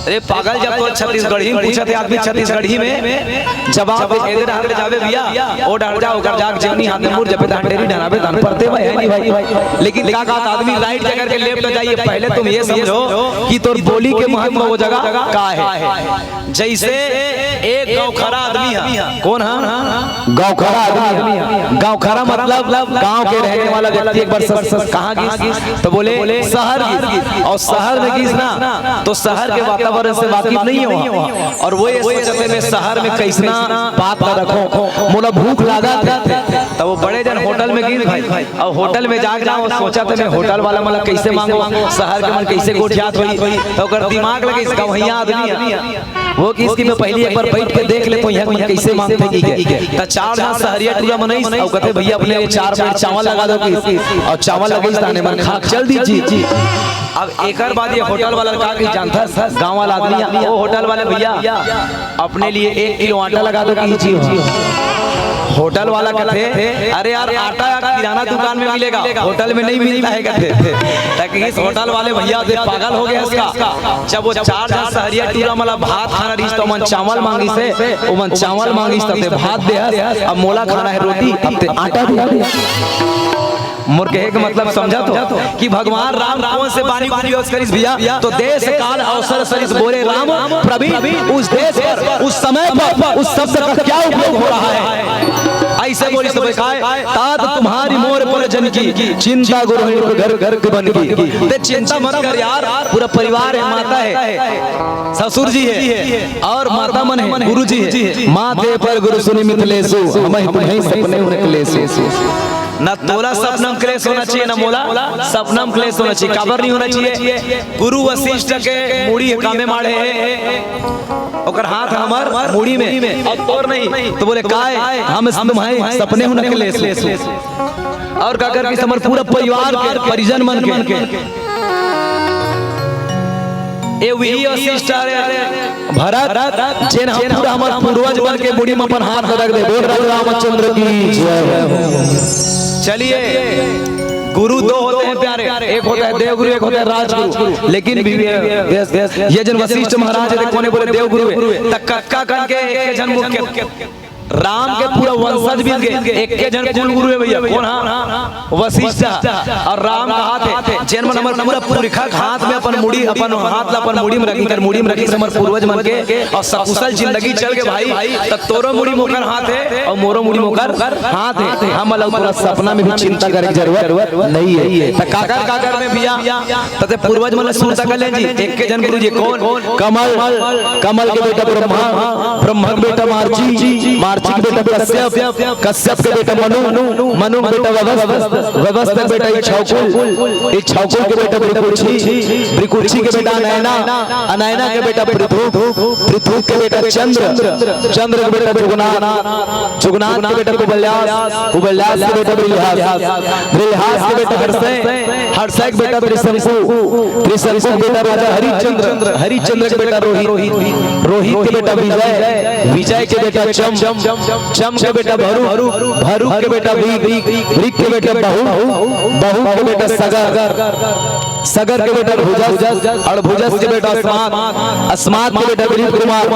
अरे पागल, जब तो छत्तीसगढ़ी में पूछत हे आदमी, छत्तीसगढ़ी में जवाब दे, एदे डहर ले जाबे भैया, ओ डहर जा, ओकर जाके जेवनी हाथ में मुड़ जबे, तहां डेरी डहराबे, तहां परतेवा हे नहीं भाई। लेकिन का कहत आदमी, right जा करके left जाइए, पहले तुम ये समझो कि तोर बोली के महत्व वो जगह का हे। हे। जइसे एक गौखरा आदमी हे। कोन हे? गौखरा आदमी हे। गौखरा मतलब गांव के रहने वाला व्यक्ति एक बार स-, स-, कहाँ गिस? त बोले, "शहर गिस।" अउ शहर में गिस ना, त शहर के वातावरण से वाकिफ नइ हे वो। अउ वो ये सोचत हे, "मैं शहर में कइसना बात ला रखों, मोला भूख लागत हे।" त वो बड़े जन होटल में गिस भाई, अउ होटल में जाके ना वो सोचत हे, "मैं होटल वाला मन ला कइसे मांगों, शहर के मन कइसे गोठियात होही।" त ओकर दिमाग लगे, "इसका वहीं आदमी हे।" वो किस कि मैं पहिली एक बार बइठ के देख लेथों, इहाँ मन कइसे मांगथे कहिके। त चार झन सहरिया टूरा मन आइस, अउ कथे, "भइया, अपने चार प्लेट चावल लगा दो" किस, अउ चावल लगइस, ताने मन खा के चल दिस जी। अब एकर बाद ये होटल वाला का कहिस जानथस, गांव वाला आदमी हे, "ओ होटल वाले भइया, अपने लिए एक किलो आटा लगा दो" किस जी। होटल वाला कथे, "अरे यार, आटा किराना दुकान में मिलेगा, होटल में नहीं मिलता है" कथे। त किस होटल वाले भइया, "ते पागल हो गे हस का?" जब वो चार झन सहरिया टूरा मन ला भात खाना रहिस, त ओमन चावल मांगिस हे, ओमन चावल मांगिस, त ते भात दे हस, अब मोला खाना हे रोटी, अब ते आटा दे। मोर कहे के मतलब समझत हो कि भगवान राम कोन से बानी को use करिस भइया? त देश काल अवसर सरिस बोले राम प्रवीण, उस देश पर, उस समय पर, उस शब्द का क्या उपयोग हो रहा है? अइसे बोलिस त बोले, "काय? तात तुम्हारी मोर पर जन की, चिंता गुरु घर, घर के बन की।" ते चिंता मत कर यार, पूरा परिवार हे, माता हे, ससुर जी हे, अउ माता मन हे, गुरु जी हे। "माते पर गुरु सुनि मिथिलेसु, हमहि तुम्हहि सपने हुन कलेसु।" ना तोला सपना म कलेस होना चाहिए, ना मोला सपना म कलेस होना चाहिए। काबर नहीं होना चाहिए? गुरु वशिष्ठ के मुड़ी कामे माढ़े हे, ओकर हाथ हमर मुड़ी में, अउ तोर नहीं। त बोले, "काय? हम तुम्हहि सपने हुन कलेसु।" अउ का कर किस हमर पूरा परिवार के, परिजन मन के, ए वही वशिष्ठ हे भरत, जेन ह पूरा हमर पूर्वज मन के मुड़ी म अपन हाथ रख दे। बोल राजा रामचंद्र की जय। चलिए, गुरु दो होते हैं प्यारे, एक होता है देवगुरु, एक होता है राजगुरु। लेकिन भी ये, ये, ये जन वशिष्ठ महाराज हे, कोने बोले देवगुरु हे, त कक्का कन के एक झन मुख्य राम के पूरा वंशज बीत गे, एक के झन कुल गुरु हे भइया। कोन हा? वशिष्ठ। अउ राम कहाथे, जेन मन हमर पूरा पुरखा के हाथ में अपन मुड़ी, अपन हाथ ला अपन मुड़ी में रखिस, कर मुड़ी में रखिस हमर पूर्वज मन के, अउ सकुशल जिंदगी चल गे भाई, त तोरो मुड़ी म ओकर हाथ हे, अउ मोरो मुड़ी म ओकर हाथ हे। हमन ला पूरा सपना में भी चिंता करे के जरूरत नहीं हे। त काकर, काकर में भइया, त ते पूर्वज मन ला सुरता कर ले जी। एक के झन गुरु जी कोन? कमल, कमल के बेटा ब्रह्मा, ब्रह्मा के बेटा मार्ची, मार्ची के बेटा कश्यप, कश्यप के बेटा मनु, मनु के बेटा ववस्थ, ववस्थ के बेटा इच्छाकुल, इच्छाकुल के बेटा भृकुक्षी, भृकुक्षी के बेटा अनयना, अनयना के बेटा पृथु, पृथु के बेटा चंद्र, चंद्र के बेटा जुगनाथ, जुगनाथ के बेटा कुबल्यास, कुबल्यास के बेटा बृहस, बृहस के बेटा हर्षय, हर्षय के बेटा त्रिशंकु, त्रिशंकु के बेटा राजा हरिश्चंद्र, हरिश्चंद्र के बेटा रोहित, रोहित के बेटा विजय, विजय के बेटा चम, चम के बेटा भरू, भरू के बेटा वृक, वृक के बेटा बहु, बहु के बेटा सगर, सगर के बेटा भुजस, अड़भुजस के बेटा अस्मात, अस्मात के बेटा दिलीप कुमार,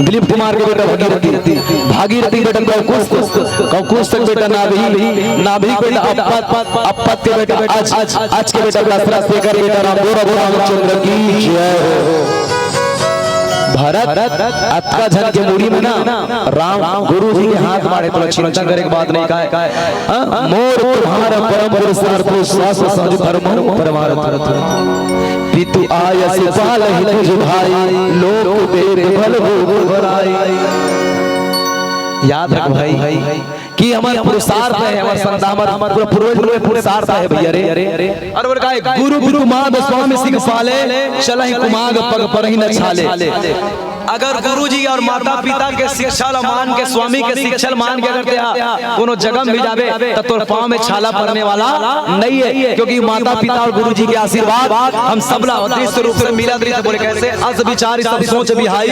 दिलीप कुमार के बेटा भागीरथी, भागीरथी के बेटा कौकुस्थ, कौकुस्थ के बेटा नाभि, नाभि के बेटा अपत, अपत के बेटा अच, अच के बेटा दशरथ, तेकर बेटा राम, बोल राम रामचंद्र की जय हो। भरत, अतका झन के मुड़ी में ना राम गुरु जी के हाथ माढ़े, तोला चिंता करे के बात नहीं काय। हाँ? मोर तुम्हारा परम पुरुषार्थ, सास साज परम परमार्थ। पितु आयस पालहि तुझ भाई, लोक वेद भल हो दुहराई। याद रख भाई कि हमर पुरुषार्थ हे, हमर संतान, हमर पूरा पूर्वज लोग के पुरुषार्थ हे भइया रे। अउ बोले काय, गुरु पितु मात स्वामी सिख पाले, चलहि कुमाग पग परहि न छाले। अगर गुरुजी अउ माता पिता के शिक्षा ल मान के, स्वामी के शिक्षा ल मान के अगर तेहा कोनो जगह में भी जाबे, त तोर पाँव में छाला परने वाला नइ हे, क्योंकि माता पिता अउ गुरुजी के आशीर्वाद हम सबला अदृश्य रूप से मिलत रहिथे। बोले कइसे? अस बिचारी सब सोच बिहाई,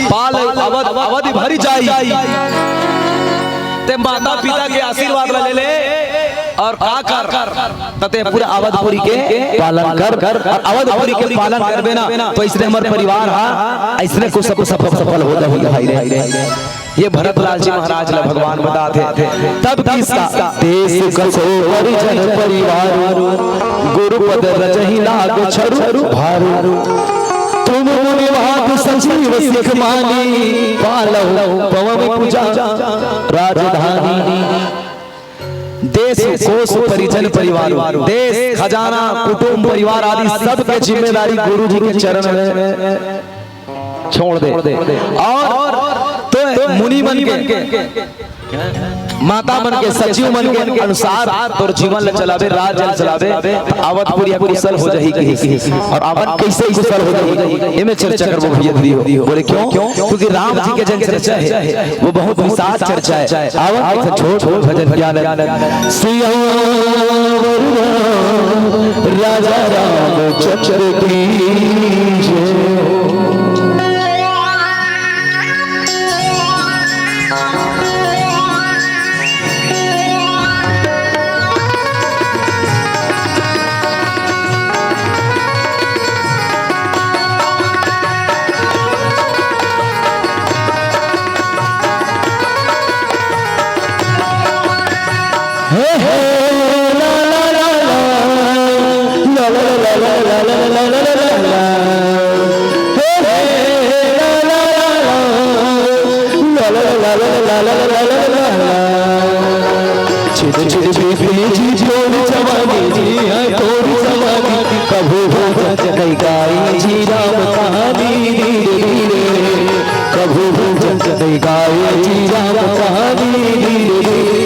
पाल अवध, अवध भरि जाई। ते माता पिता के आशीर्वाद ला ले ले अउ का कर, त ते पूरा अवधपुरी के पालन कर, अउ अवधपुरी के पालन करबे ना, त अइसने हमर परिवार हा अइसने कुछ सफ-, सफ-, सफल हो जाही भाई रे। ये भरतलाल जी महाराज ला भगवान बताथे, तब किसका देश कसो परिजन परिवार, गुरुपद रजहि लाग छरु भार। तुम मुनि महत संजीव सुख मानी, पालहु पवन पूजा राजधानी। देश कोष परिजन परिवार, देश खजाना, कुटुंब परिवार आदि सबके जिम्मेदारी गुरु जी के चरण में छोड़ दे। और तो मुनि मन के, माता मन के, सचिव मन के अनुसार तोर जीवन ल चलाबे, राज ल चलाबे, त अवधपुरिया कुशल हो जाही कहिस। और अवध कैसे कुशल हो जाही, एमे चर्चा करबो भैया दीदी हो। बोले क्यों? क्योंकि राम जी के जन चर्चा है, वो बहुत विशाल चर्चा है। अवध एक छोट भजन ज्ञान। सियावर राम, राजा रामचंद्र की जय। छिन छिन बीती जी तोर जवानी जी, है तोर जवानी। कभू हो जग नहीं गाई जी राम कहानी धीरे धीरे। कभू हो जग नहीं गाई जी राम कहानी धीरे धीरे।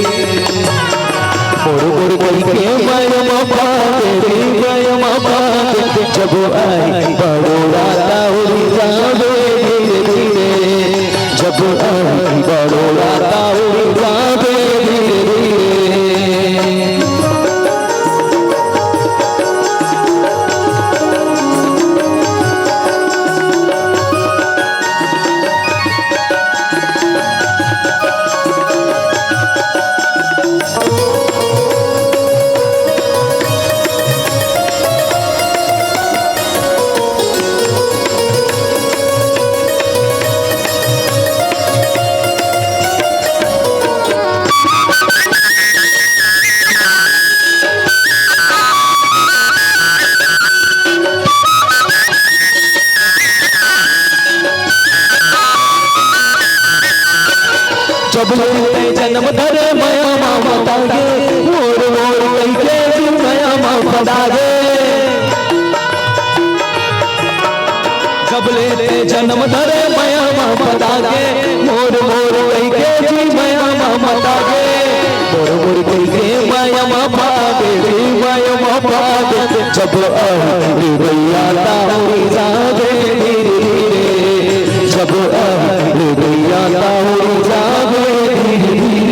मोर मोर कहि के मया मा पाके, मया मा पाके, जब आई बड़ोरा ता उड़ी जाबे धीरे धीरे। जब आई बड़ोरा ता उड़ी जाबे धीरे धीरे। जब ले तैं जनम धरे मया मा मता गे, मोर मोर कहिके जी मया मा मता गे। जब ले तैं जनम धरे मया मा मता गे, मोर मोर कहिके जी मया मा मता गे। मोर मोर कहिके मया मा पागे जी मया मा पागे। जब आई रे भैया ता उड़ी जाबे धीरे धीरे। जब आई रे भैया ता उड़ी जाबे धीरे धीरे।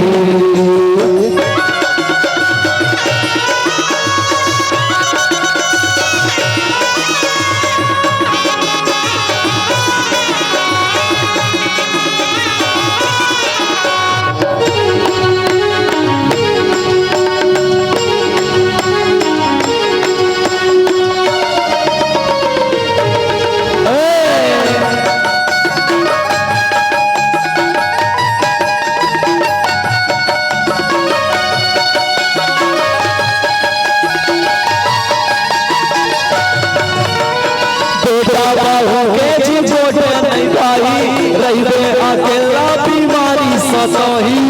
बेटा बहू के जी गोठ नहीं पाही, रहिबे अकेला बीमारी सताही।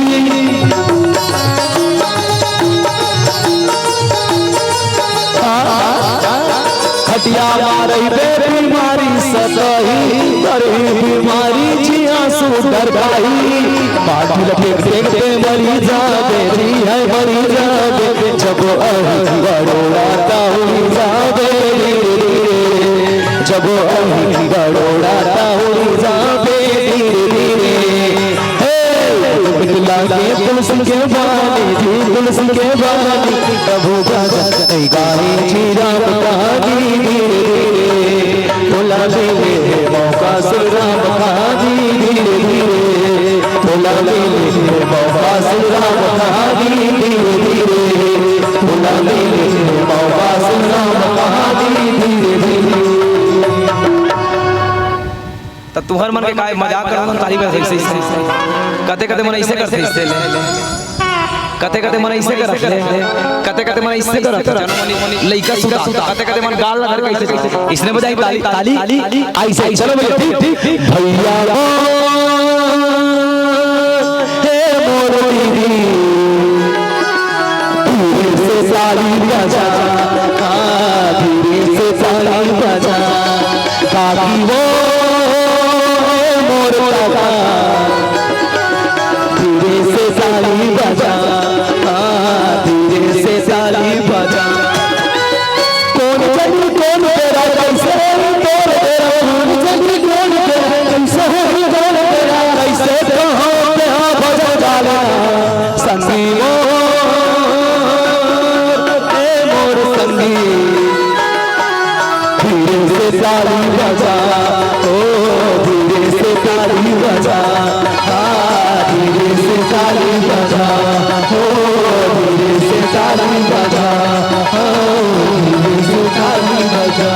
खटिया मा रहिबे बीमारी सताही, करही बीमारी जी आंसू ढरकाही। माटी ल फेंक फेंक के मरी जाबे जी, है मरी जाबे। जब आई बड़ोरा ता उड़ी जाबे धीरे धीरे। जब आई बड़ोरा ता उड़ी जाबे धीरे धीरे। हे, मिथिला के पुलिस के बानी जी, पुलिस के बानी। कभू बाजा नहीं गाई जी राम कहानी धीरे धीरे। तोला मिले हे मौका सुन राम कहानी धीरे धीरे। तोला मिले हे मौका सुन राम कहानी धीरे धीरे। तोला मिले हे मौका सुन राम कहानी धीरे धीरे। त तुहर मन के काय मजाक करत हन, ताली बजात हस। कते कते मन अइसे करथे, अइसे ले। कते कते मन ऐसे करत हे, कते कते मन ऐसे करत हे, जनो मन लइका सुता, कते कते मन गाल ला धर के ऐसे, इसने बजाई ताली, ताली, ऐसे, चलो भैया, ठीक, ठीक, ठीक। भैया वो, हे मोर दीदी, धीरे से ताली बजा, हाँ, धीरे से ताली बजा, काकी वो, हे मोर काका, धीरे से ताली बजा, हाँ, धीरे से ताली बजा। कोन जनी कोन बेरा कैसे तोर बेरा, कोन जनी कोन बेरा कैसे होई तोर बेरा, कैसे कहाँ पे हाँ भजन गाला। संगी मोर, ए मोर संगी, धीरे से ताली बजा, ओ धीरे से ताली बजा, हाँ, धीरे से ताली बजा, ओ धीरे से ताली बजा, ओ धीरे से ताली बजा।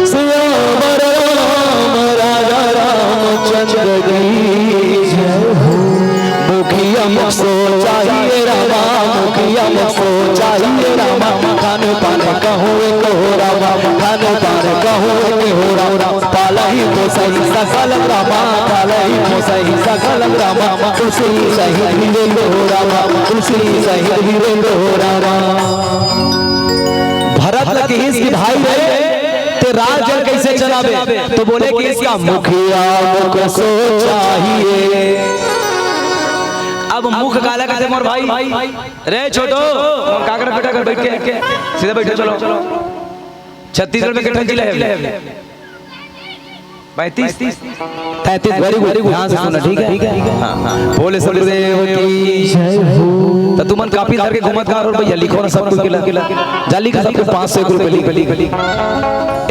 सियावर राम राजा रामचंद्र की जय हो। मुखिया मुख सोचा ही रामा, मुखिया मुख सोचा ही रामा, खान पान कहूँ को रामा, खान पान कहूँ को रामा, पालही पोसही सकल रामा, पालही पोसही सकल रामा, खुशी सही धीरे को रामा, खुशी सही धीरे को रामा। भरत ल किहिस कि भाई रे, ते राज जन कैसे चलाबे? तो बोले कि इसका मुखिया मुख सोचा ही। अब मुख काला कहते मोर भाई। रे छोटो, का करत बेटा, घर बैठ के, सीधे बैठो, चलो। छत्तीसगढ़ में कितना जिला है? पैंतीस? तैंतीस, very good, ध्यान से सुनना, ठीक है? हाँ, हाँ। बोले सतगुरुदेव की जय हो। तो तुमन कापी धर के घूमत का रोड भैया, लिखो ना सब कुछ के ला। जा लिख, सबको पाँच सौ, एक रुपये लिख, लिख, लिख।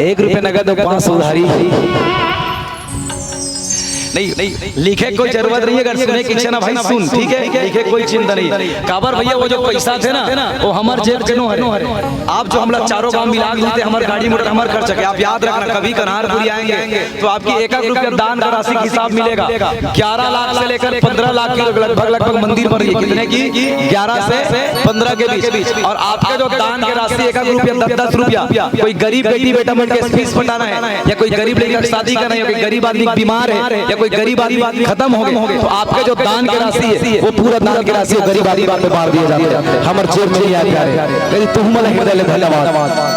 एक रुपये नगद और पाँच सौ उधारी। नहीं, नहीं, लिखे कोई जरूरत नहीं है, अगर सुने की इच्छा ना भाई सुन, ठीक है? लिखे कोई चिंता नहीं। काबर भैया, वो जो पैसा थे ना, वो हमार जेब के नो हरे। आप जो हमला चारों गांव मिला के देते, हमार गाड़ी मोटर, हमार खर्च के, आप याद रखना, कभी कन्हारपुरी आएंगे तो आपकी एक एक रुपया दान का राशि के हिसाब मिलेगा। ग्यारह लाख से लेकर पन्द्रह लाख की लगभग, लगभग मंदिर बन रही है। कितने की? ग्यारह से पन्द्रह के बीच। और आपका जो दान की राशि, एक एक रुपया, दस दस रुपया, कोई गरीब बेटी बेटा मन के फीस पटाना है, या कोई गरीब लड़का की शादी करना है, या कोई गरीब आदमी बीमार है, या कोई गरीब आदमी खत्म हो गए, तो आपका जो दान की राशि है, वो पूरा दान की राशि वो गरीब आदमी पे बांट दिया जाता है। हमारे जेब में नहीं आया प्यारे, कहीं तुम मला हृदय ले धन्यवाद।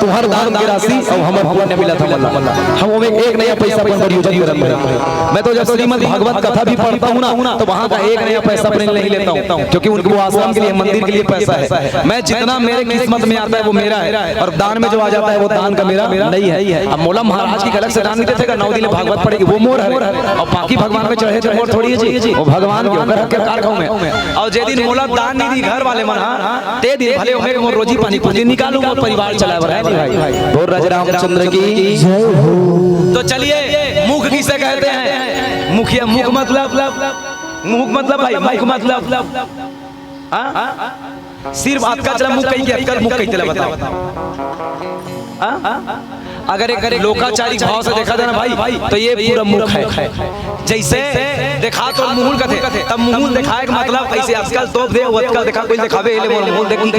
तुम्हार दान की राशि और हमार पुण्य मिला था मला। हम वो एक नया पैसा अपन पर यूज नहीं करते। मैं तो जब श्रीमद् भागवत कथा भी पढ़ता हूँ ना, तो वहाँ का एक नया पैसा अपने लिए नहीं लेता हूँ, क्योंकि उनको आश्रम के लिए, मंदिर के लिए पैसा है। मैं जितना मेरे किस्मत में आता है, वो मेरा है, और दान में जो आ जाता है, वो दान का मेरा नहीं है। अब मोला महाराज की अलग से दान नहीं देते, नौ दिन भागवत पढ़ेगी, वो मोर है, और बाकी भगवान में चढ़े थे, मोर थोड़ी है जी, वो भगवान के, ओकर हक के कार खाऊं मैं। और जे दिन मोला दान नहीं दी घर वाले मन, हाँ, ते दिन भले ओमे मोर रोजी पानी कुछ दिन निकालू, मोर परिवार चलाए बर है नहीं भाई। बोल राजा रामचंद्र की जय हो। तो चलिए, मुख किसे कहते हैं? मुखिया, मुख मतलब, मुख मतलब भाई, मुख मतलब, हाँ? सिर्फ अतका चला मुख कही के, अतका मुख कही तेला बताओ। हाँ? अगर एक लोकाचारी भाव से देखा जाए ना भाई, तो ये पूरा मुख है। जैसे देखा तो मुहुल कथे, तब मुहुल दिखाए के मतलब ऐसे आजकल तोप दे, वो आजकल देखा कोई दिखावे, ले मोर मुहुल देखी के,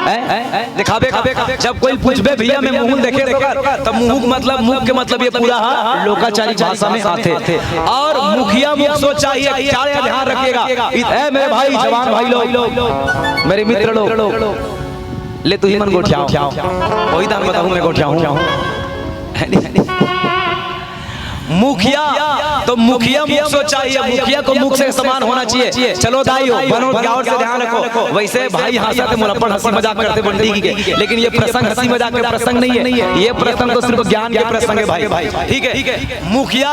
हैं? दिखावे का। जब कोई पूछबे, "भैया, मैं मुहुल देखे तो कर," तब मुहुल मतलब, मुख के मतलब ये पूरा हा लोकाचारी भाषा में आथे। और मुखिया मुख सोचा ही, एक चार ध्यान रखिएगा। इत-, ए मेरे भाई, जवान भाई लोग, मेरे मित्र लोग, ले तू ही मन गोठियाओ, वही दान बताऊं मैं गोठियाऊं। मुखिया, तो मुखिया मुख सोचा ही, मुखिया को मुख से समान होना चाहिए। चलो दाई हो, बनो, गाँव से ध्यान रखो। वैसे भाई हंसते, मोला अपन हंसी मजाक करते बंटी की के, लेकिन ये प्रसंग हंसी मजाक के प्रसंग नहीं है, ये प्रसंग तो सिर्फ ज्ञान के प्रसंग है भाई। ठीक है, मुखिया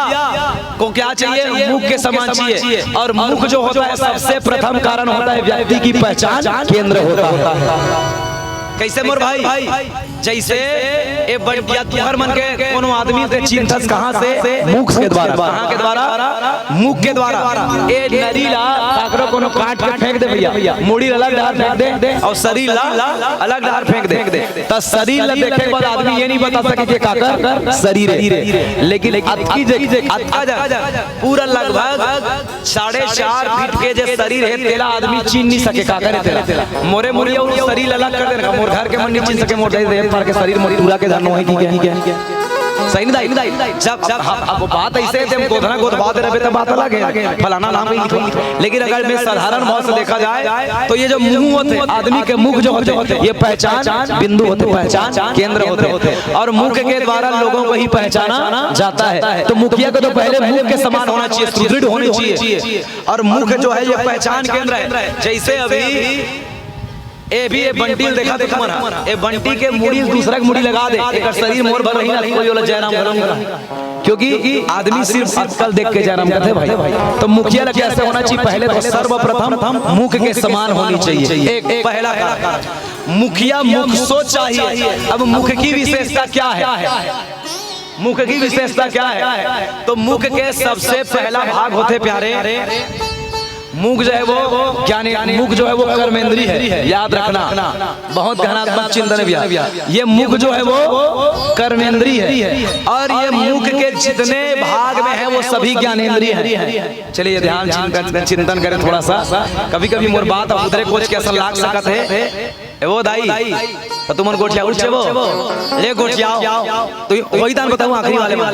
को क्या चाहिए? मुख के समान चाहिए। और मुख जो होता है, सबसे प्रथम कारण होता है व्यक्ति की पहचान केंद्र होता है। कैसे मोर भाई? जैसे ए बंटिया, तुहर मन के कोनो आदमी के चिन्हथस कहाँ से? मुख के द्वारा। कहाँ के द्वारा? मुख के द्वारा। ए नरी ला काकरो कोनो काट के फेंक दे भैया, मुड़ी ला अलग डहर फेंक दे अउ शरीर ला अलग डहर फेंक दे, त शरीर ला देखे के बाद आदमी ये नहीं बता सके कि काकर शरीर हे। लेकिन अतकी जे, अतका जा, पूरा लगभग साढ़े चार फीट के जे शरीर हे, तेला आदमी चिन्ह नहीं सके, काकर हे तेला। मोरे मुड़िया वो शरीर अलग कर देना, मोर घर के मन नहीं चिन्ह सके, मोर दे दे पर के शरीर मोर टूरा के धन होही, ठीक है, ठीक है। सही नहीं दाई? जब, जब हम, अब बात ऐसे हे, जब गोधना गोधवा दे रहे, तो बात अलग है, फलाना नाम नहीं। लेकिन अगर मैं साधारण भाव से देखा जाए, तो ये जो मुंह होते, आदमी के मुख जो होते, ये पहचान बिंदु होते, पहचान केंद्र होते, और मुख के द्वारा लोगों को ही पहचाना जाता है। तो मुखिया को तो पहले मुख के समान होना चाहिए, सुदृढ़ होनी चाहिए। और मुख जो है, ये पहचान केंद्र है। जैसे अभी ए भी ए बंटी ल देखा तो तुमन ह, ए बंटी के मुड़ी ल दूसरा के मुड़ी लगा दे, एकर शरीर मोर भर रही ना, कोई ओला जयराम घलो नहीं कहा। क्योंकि आदमी सिर्फ अक्कल देख के जयराम कहते भाई। तो मुखिया ला कैसे होना चाहिए? पहले तो सर्वप्रथम मुख के समान होनी चाहिए। एक पहला कारण, मुखिया मुख सोच चाहिए। अब मुख की विशेषता क्या है? मुख की विशेषता क्या है? तो मुख के सबसे पहला भाग होते प्यारे, मुख जो है वो ज्ञाने, मुख जो है वो कर्मेंद्री है, याद रखना, बहुत गहनात्मक चिंतन है भैया। ये मुख जो है वो कर्मेंद्री है, और ये मुख के जितने भाग में है वो सभी ज्ञानेंद्री है। चलिए ध्यान चिंतन, चिंतन करें थोड़ा सा। कभी कभी मोर बात उधरे कोच के असर लाग सकत है। ए वो दाई, तो तुमन गोठिया उठ जेबो? ले गोठियाओ। तो वही दान बताऊं आखिरी वाले में।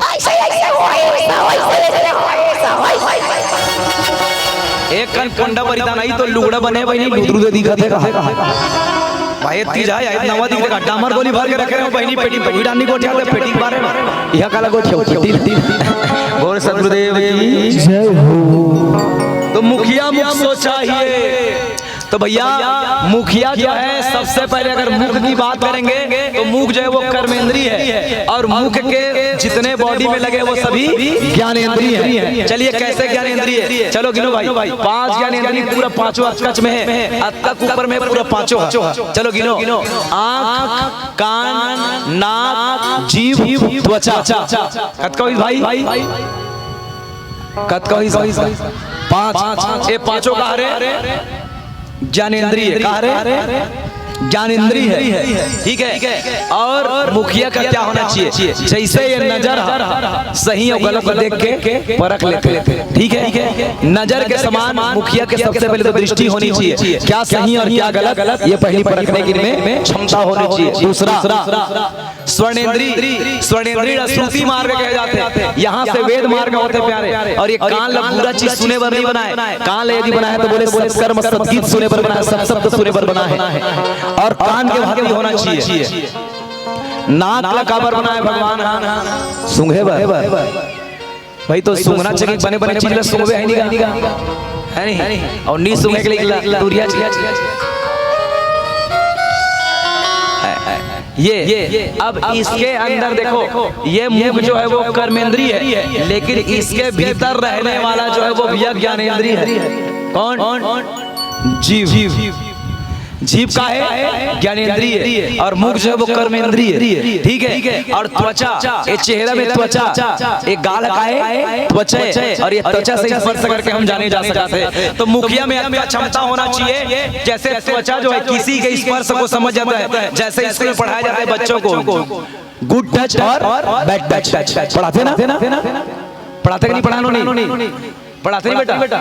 ऐसे, ऐसे होई, ऐसे, ऐसे होई। एक कन कोंडा परिधान आई तो लुगड़ा बने बनी लुदरू दे दिखत है कहा। भाई तीजा है, नवा दिख देखा, डामर गोली भर के रखे रहे हो बहनी पेटी, पेटी डालनी गोठिया दे पेटी के बारे में। यह काला गोठिया पेटी। बोल सतगुरुदेव की जय हो। तो मुखिया मुख सोच चाहिए। तो भैया, मुखिया जो है, सबसे पहले अगर मुख की बात करेंगे तो मुख जो है वो कर्मेंद्री है, और मुख के जितने बॉडी में लगे वो सभी ज्ञानेंद्री है। चलिए, कैसे ज्ञानेंद्री है? चलो गिनो भाई, पांच ज्ञानेंद्री पूरा पांचों अचकच में है, अतका के ऊपर में पूरा पांचों है। चलो गिनो, आंख, कान, नाक, जीभ, त्वचा। कतका होइस भाई? कतका होइस भाई? पांच। ए पांचों का हरे? ज्ञानेंद्रिय। का हरे? ज्ञानेंद्रिय है। ठीक है। और मुखिया का क्या होना चाहिए? जैसे ये नजर है, सही और गलत को देख के परख लेते हैं। ठीक है। नजर के समान मुखिया के सबसे पहले तो दृष्टि होनी चाहिए, क्या सही और क्या गलत, ये पहली परखने की इनमें क्षमता होनी चाहिए। दूसरा, स्वर्णेंद्री, स्वर्णेंद्री श्रुति मार्ग कहे जाते हैं। यहाँ से वेद मार्ग होते प्यारे, और ये कान ला बुरा चीज सुने बर नहीं बनाए। कान ला यदि बनाए तो बोले सत्कर्म सद्गीत सुने बर बनाए, सत्शब्द सुने बर बनाए। और कान के भांति होना चाहिए। नाक ला काबर बनाए भगवान? हाँ, सूंघे बर। भाई, तो सूंघना चाहिए, बने बने चीज ला सूंघबे, है नहीं का? है नहीं? और नहीं सूंघे के लिए दूरिया चाहिए। ये, ये, अब इसके अंदर देखो, ये मुख जो है वो कर्मेंद्री है, लेकिन इसके भीतर रहने वाला जो है वो भैया ज्ञानेंद्री है। कौन? जीभ। जीभ का है? ज्ञानेंद्रिय। और मुख जो है वो कर्मेंद्रिय। ठीक है। और त्वचा, ये चेहरा में त्वचा, एक गाल का है त्वचा है, और ये त्वचा से स्पर्श करके हम जाने जा सकते हैं। तो मुखिया में आपका क्षमता होना चाहिए, जैसे त्वचा जो है किसी के स्पर्श को समझ जाता है, जैसे स्कूल में पढ़ाया जाता है बच्चों को गुड टच और बैड टच। पढ़ाते ना? पढ़ाते कि नहीं? पढ़ानो नहीं? पढ़ाते नहीं बेटा?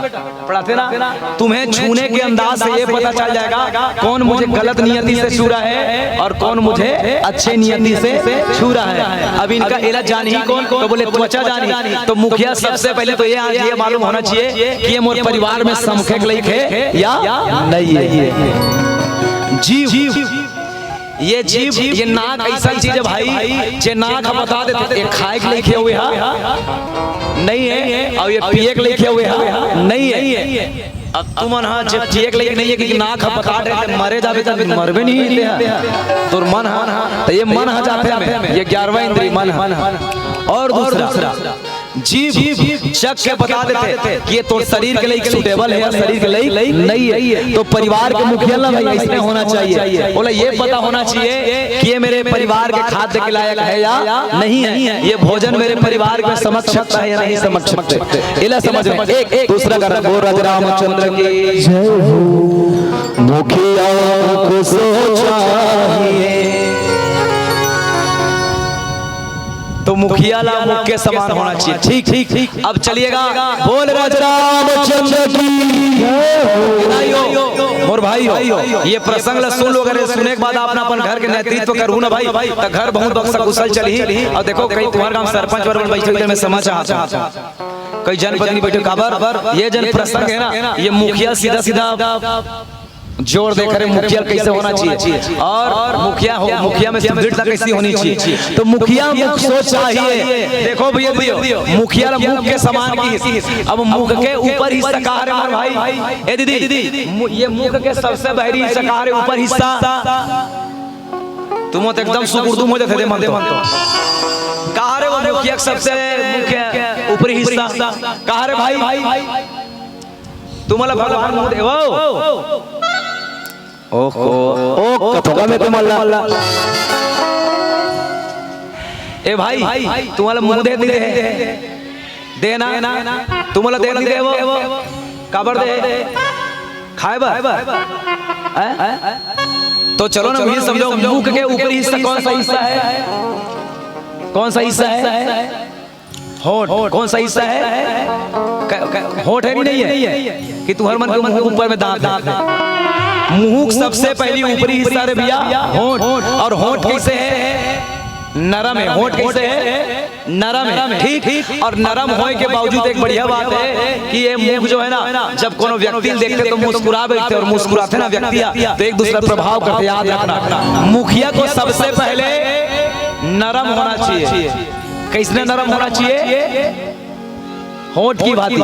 पढ़ाते ना? तुम्हें छूने के अंदाज से ये पता चल जाएगा कौन मुझे गलत नियति से छू रहा है और कौन मुझे अच्छे नियति से छू रहा है। अब इनका इलाज जानी कौन? तो बोले त्वचा जानी। तो मुखिया सबसे पहले तो ये आज ये मालूम होना चाहिए कि ये मोर परिवार में समखे के लइक है या नहीं है। जीभ, ये जीभ, ये नाक ऐसा चीज है भाई, जे नाक हम बता देते, ये खाए के लइक हुए हा नहीं है, और ये पिए के लइक हुए हा नहीं है। अब तुमन हा जे पिए के लइक नहीं है कि नाक हम बता देते, मरे जाबे तब मरबे नहीं देते हैं। तोर मन हा, तो ये मन हा जाते में, ये ग्यारहवाँ इंद्री मन हा। और दूसरा, जीभ चख के बता देथे कि ये तोर शरीर के लिए सूटेबल है या शरीर के लिए नहीं है। तो परिवार के मुखिया ना भाई, ऐसने होना चाहिए। बोला, ये पता होना चाहिए कि ये मेरे परिवार के खाद्य के लायक है या नहीं है, ये भोजन मेरे परिवार में समझ सकता है या नहीं समझ सकते। एला समझ में एक, एक दूसरा का बोल, राजा रामचंद्र की जय हो। मुखिया को सोचा ही है। तो मुखिया ला मुख के समान होना चाहिए। ठीक, ठीक, ठीक। अब चलिएगा, बोल राज रामचंद्र की। भाई हो, मोर भाई हो, ये प्रसंग ला सुन लो, अगर ये सुने के बाद आपने अपन घर के नेतृत्व करहू ना भाई, तो घर बहुत बक्सा कुशल चलही। और देखो, कई तुम्हारे गांव सरपंच वरपंच बैठे हुए, मैं समझ आता हूं, कई जनप्रतिनिधि बैठे, काबर ये जन प्रसंग है ना, ये मुखिया सीधा सीधा जोर दे करे मुखिया कैसे होना चाहिए और मुखिया हो, मुखिया में सुदृढ़ता कैसी होनी चाहिए। तो मुखिया मुख सोच चाहिए। देखो भैया, देखो, मुखिया ला मुख के समान की, अब मुख के ऊपर हिस्सा कहाँ रे मोर भाई? ए दीदी, मु-, ये मुख के सबसे बहरी हिस्सा कहाँ रे? ऊपर हिस्सा। तुम तो एकदम सुकुर्दुम हो जाते थे मन तो। कहाँ रे वो मुखिया के सबसे मुख के ऊपरी हिस्सा? कहाँ रे भाई? तुमला भगवान मुंह देवो। ओहो, ओ कथोका में तुमला। ए भाई, तुमला मुंह दे दी दे। देना, तुमला दे दी देवो। काबर दे? खाए बर? हैं? तो चलो ना, मुझे समझो, मुख के ऊपरी हिस्सा कौन सा हिस्सा है? कौन सा हिस्सा है? होंठ। कौन सा हिस्सा है? क-, क-, होंठ है नहीं, नहीं है? कि तुहर मन के मुंह के ऊपर में दांत है। मुंह के सबसे पहली ऊपरी हिस्सा रे भैया, होंठ। और होंठ कैसे है? नरम है। होंठ कैसे है? नरम है। ठीक। और नरम होए के बावजूद एक बढ़िया बात है कि ये मुख जो है ना, जब कोनो व्यक्ति देखते तो मुस्कुरा बैठते, और मुस्कुराते ना व्यक्ति, तो एक दूसरे पर प्रभाव करते। याद रखना, मुखिया को सबसे पहले नरम होना चाहिए। कैसने नरम होना चाहिए? होंठ की भांति।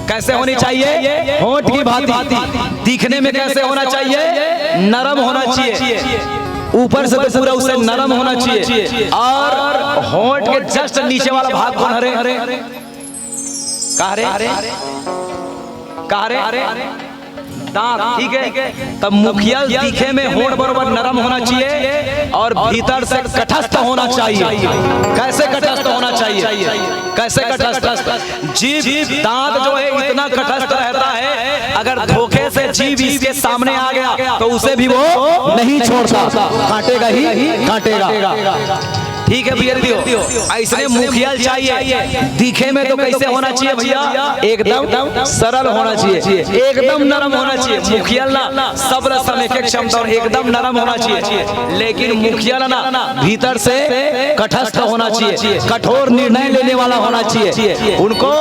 कैसे होनी चाहिए? होंठ की भांति। दिखने में कैसे होना चाहिए? नरम होना चाहिए। ऊपर से तो पूरा उसे नरम होना चाहिए। और होंठ के just नीचे वाला भाग कौन हरे? कहा रे? कहा रे? दांत, ठीक है। तब मुखिया दिखे में होंठ बरोबर नरम होना चाहिए और भीतर से कठस्थ होना चाहिए। कैसे कठस्थ होना चाहिए? कैसे कठस्थ? जीभ, दांत जो है, इतना कठस्थ रहता है, अगर धोखे से जीभ इसके सामने आ गया तो उसे भी वो नहीं छोड़ता, काटेगा ही काटेगा। ठीक है भैया, दियो। ऐसने मुखिया चाहिए। दिखे में तो कैसे होना चाहिए भैया? एकदम सरल होना चाहिए, एकदम नरम होना चाहिए। मुखिया ना सब रस में के क्षमता और एकदम नरम होना चाहिए। लेकिन मुखिया ना भीतर से कठस्थ होना चाहिए, कठोर निर्णय लेने वाला होना चाहिए। उनको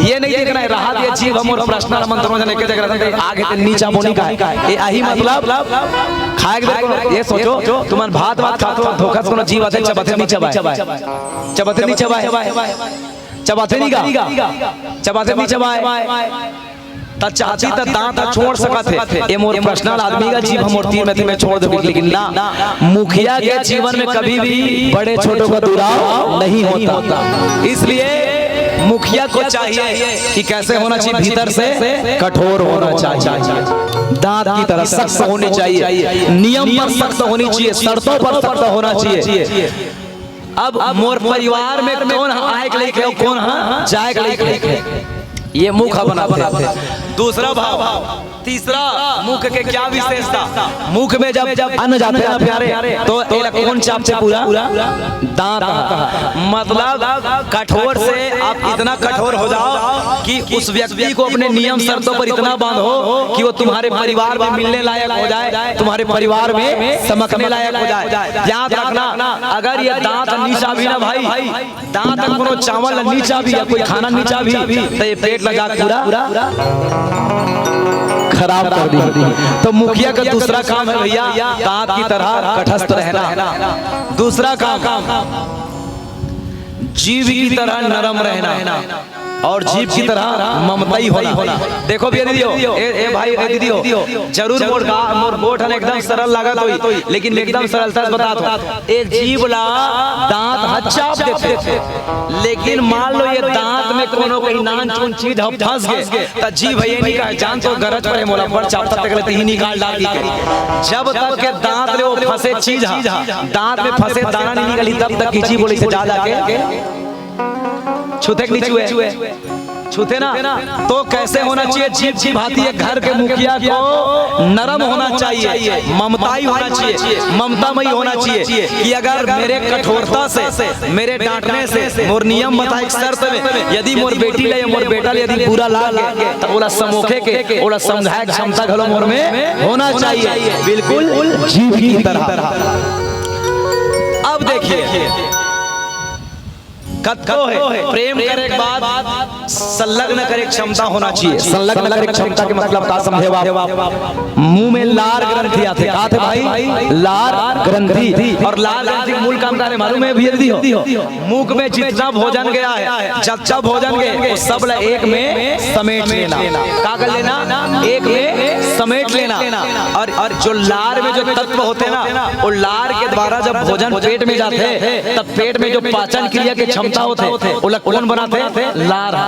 ये नहीं देखना है, रहा ये जीव हम और प्रश्नल मंत्रों जने के देख रहे थे, आगे ते नीचा बोनी का है। ये आही मतलब खाए के देखो, ये सोचो, तुमन भात वात खाथो, धोखा से कोनो जीव आथे, चबाथे नहीं चबाए, चबाथे नहीं चबाए, चबाथे नहीं गा, चबाथे नहीं चबाए। त चाहती त दांत छोड़ सकत हे, ये मोर प्रश्नल आदमी का जीव हम और तीन में छोड़ दे, लेकिन ना, मुखिया के जीवन में कभी भी बड़े छोटों का दुराव नहीं होता। इसलिए मुखिया को चाहिए कि कैसे होना चाहिए, भीतर से कठोर होना चाहिए, दांत की तरह सख्त होनी चाहिए, नियम पर सख्त होनी चाहिए, शर्तों पर सख्त होना चाहिए। अब मोर परिवार में कौन ह आए के लायक है, कौन ह जाए के लायक है, ये मुख बनाथे। दूसरा भाव, तीसरा, मुख के क्या विशेषता? मुख में जब, जब अन्न जाथे ना प्यारे, तो एला कौन चापथे पूरा? दांत ह। मतलब कठोर से आप इतना कठोर हो जाओ कि उस व्यक्ति को अपने नियम शर्तों पर इतना बांधो कि वो तुम्हारे परिवार में मिलने लायक हो जाए, तुम्हारे परिवार में समकने लायक हो जाए। याद रखना, अगर ये दांत नीचा भी ना भाई, दांत कोनो चावल ला नीचा भी या कोई खाना नीचा भी, तो ये पेट ला जाके पूरा खराब कर दी। तो मुखिया का दूसरा काम है भैया, दांत की तरह कठस्थ रहना। दूसरा काम, जीव की तरह नरम रहना। और जीभ की तरह ममताई होना। देखो भैया दीदी हो, ए, ए भाई, ए दीदी हो, जरूर मोर गा-, मोर गोठ हन एकदम सरल लागत होई, लेकिन मैं एकदम सरलता से बतात हों। ए जीभ ला दांत ह चाप देथे, लेकिन मान लो ये दांत में कोनो कहीं नान चुन चीज ह फंस गे, त जीभ ह ये नहीं कहे, "जान तो गरज पड़े मोला, बड़ चापता तेकले तिही निकाल डाल दी।" जब तक के दांत ले वो फंसे चीज ह, दांत में फंसे दाना नहीं निकली, तब तक की जीभ बोले से जा जाके छूथे कि नहीं छुए? छूथे ना। तो कैसे होना चाहिए? जीभ जीभाती है घर के मुखिया को नरम होना चाहिए, ममताई होना चाहिए, ममतामयी होना चाहिए कि अगर मेरे कठोरता से, मेरे डांटने से, मोर नियम बताए शर्त में यदि मोर बेटी ले, मोर बेटा ले यदि बुरा लाग गे, तो ओला समोखे के, ओला समझाए के क्षमता घलो मोर में होना चाहिए, बिल्कुल जीभ की तरह। अब देखिए, कतको हे, प्रेम करे के बाद संलग्न करे के क्षमता होना चाहिए। संलग्न करे के क्षमता के मतलब का समझे आप? मुंह में लार ग्रंथि आथे, का आथे भाई? लार ग्रंथि। और लार ग्रंथि के मूल काम का हे मालूम हे भैया दीदी हो? मुख में जितना भोजन गया है, जब जब भोजन गए, वो सब ला एक में समेट लेना। का कर लेना? एक में समेट लेना। और, और जो लार में जो तत्व होते हैं ना, वो लार के द्वारा जब भोजन पेट में जाते हैं, तब पेट में जो पाचन क्रिया की क्षमता होते हैं, वो ला कौन बनाते हैं? लार।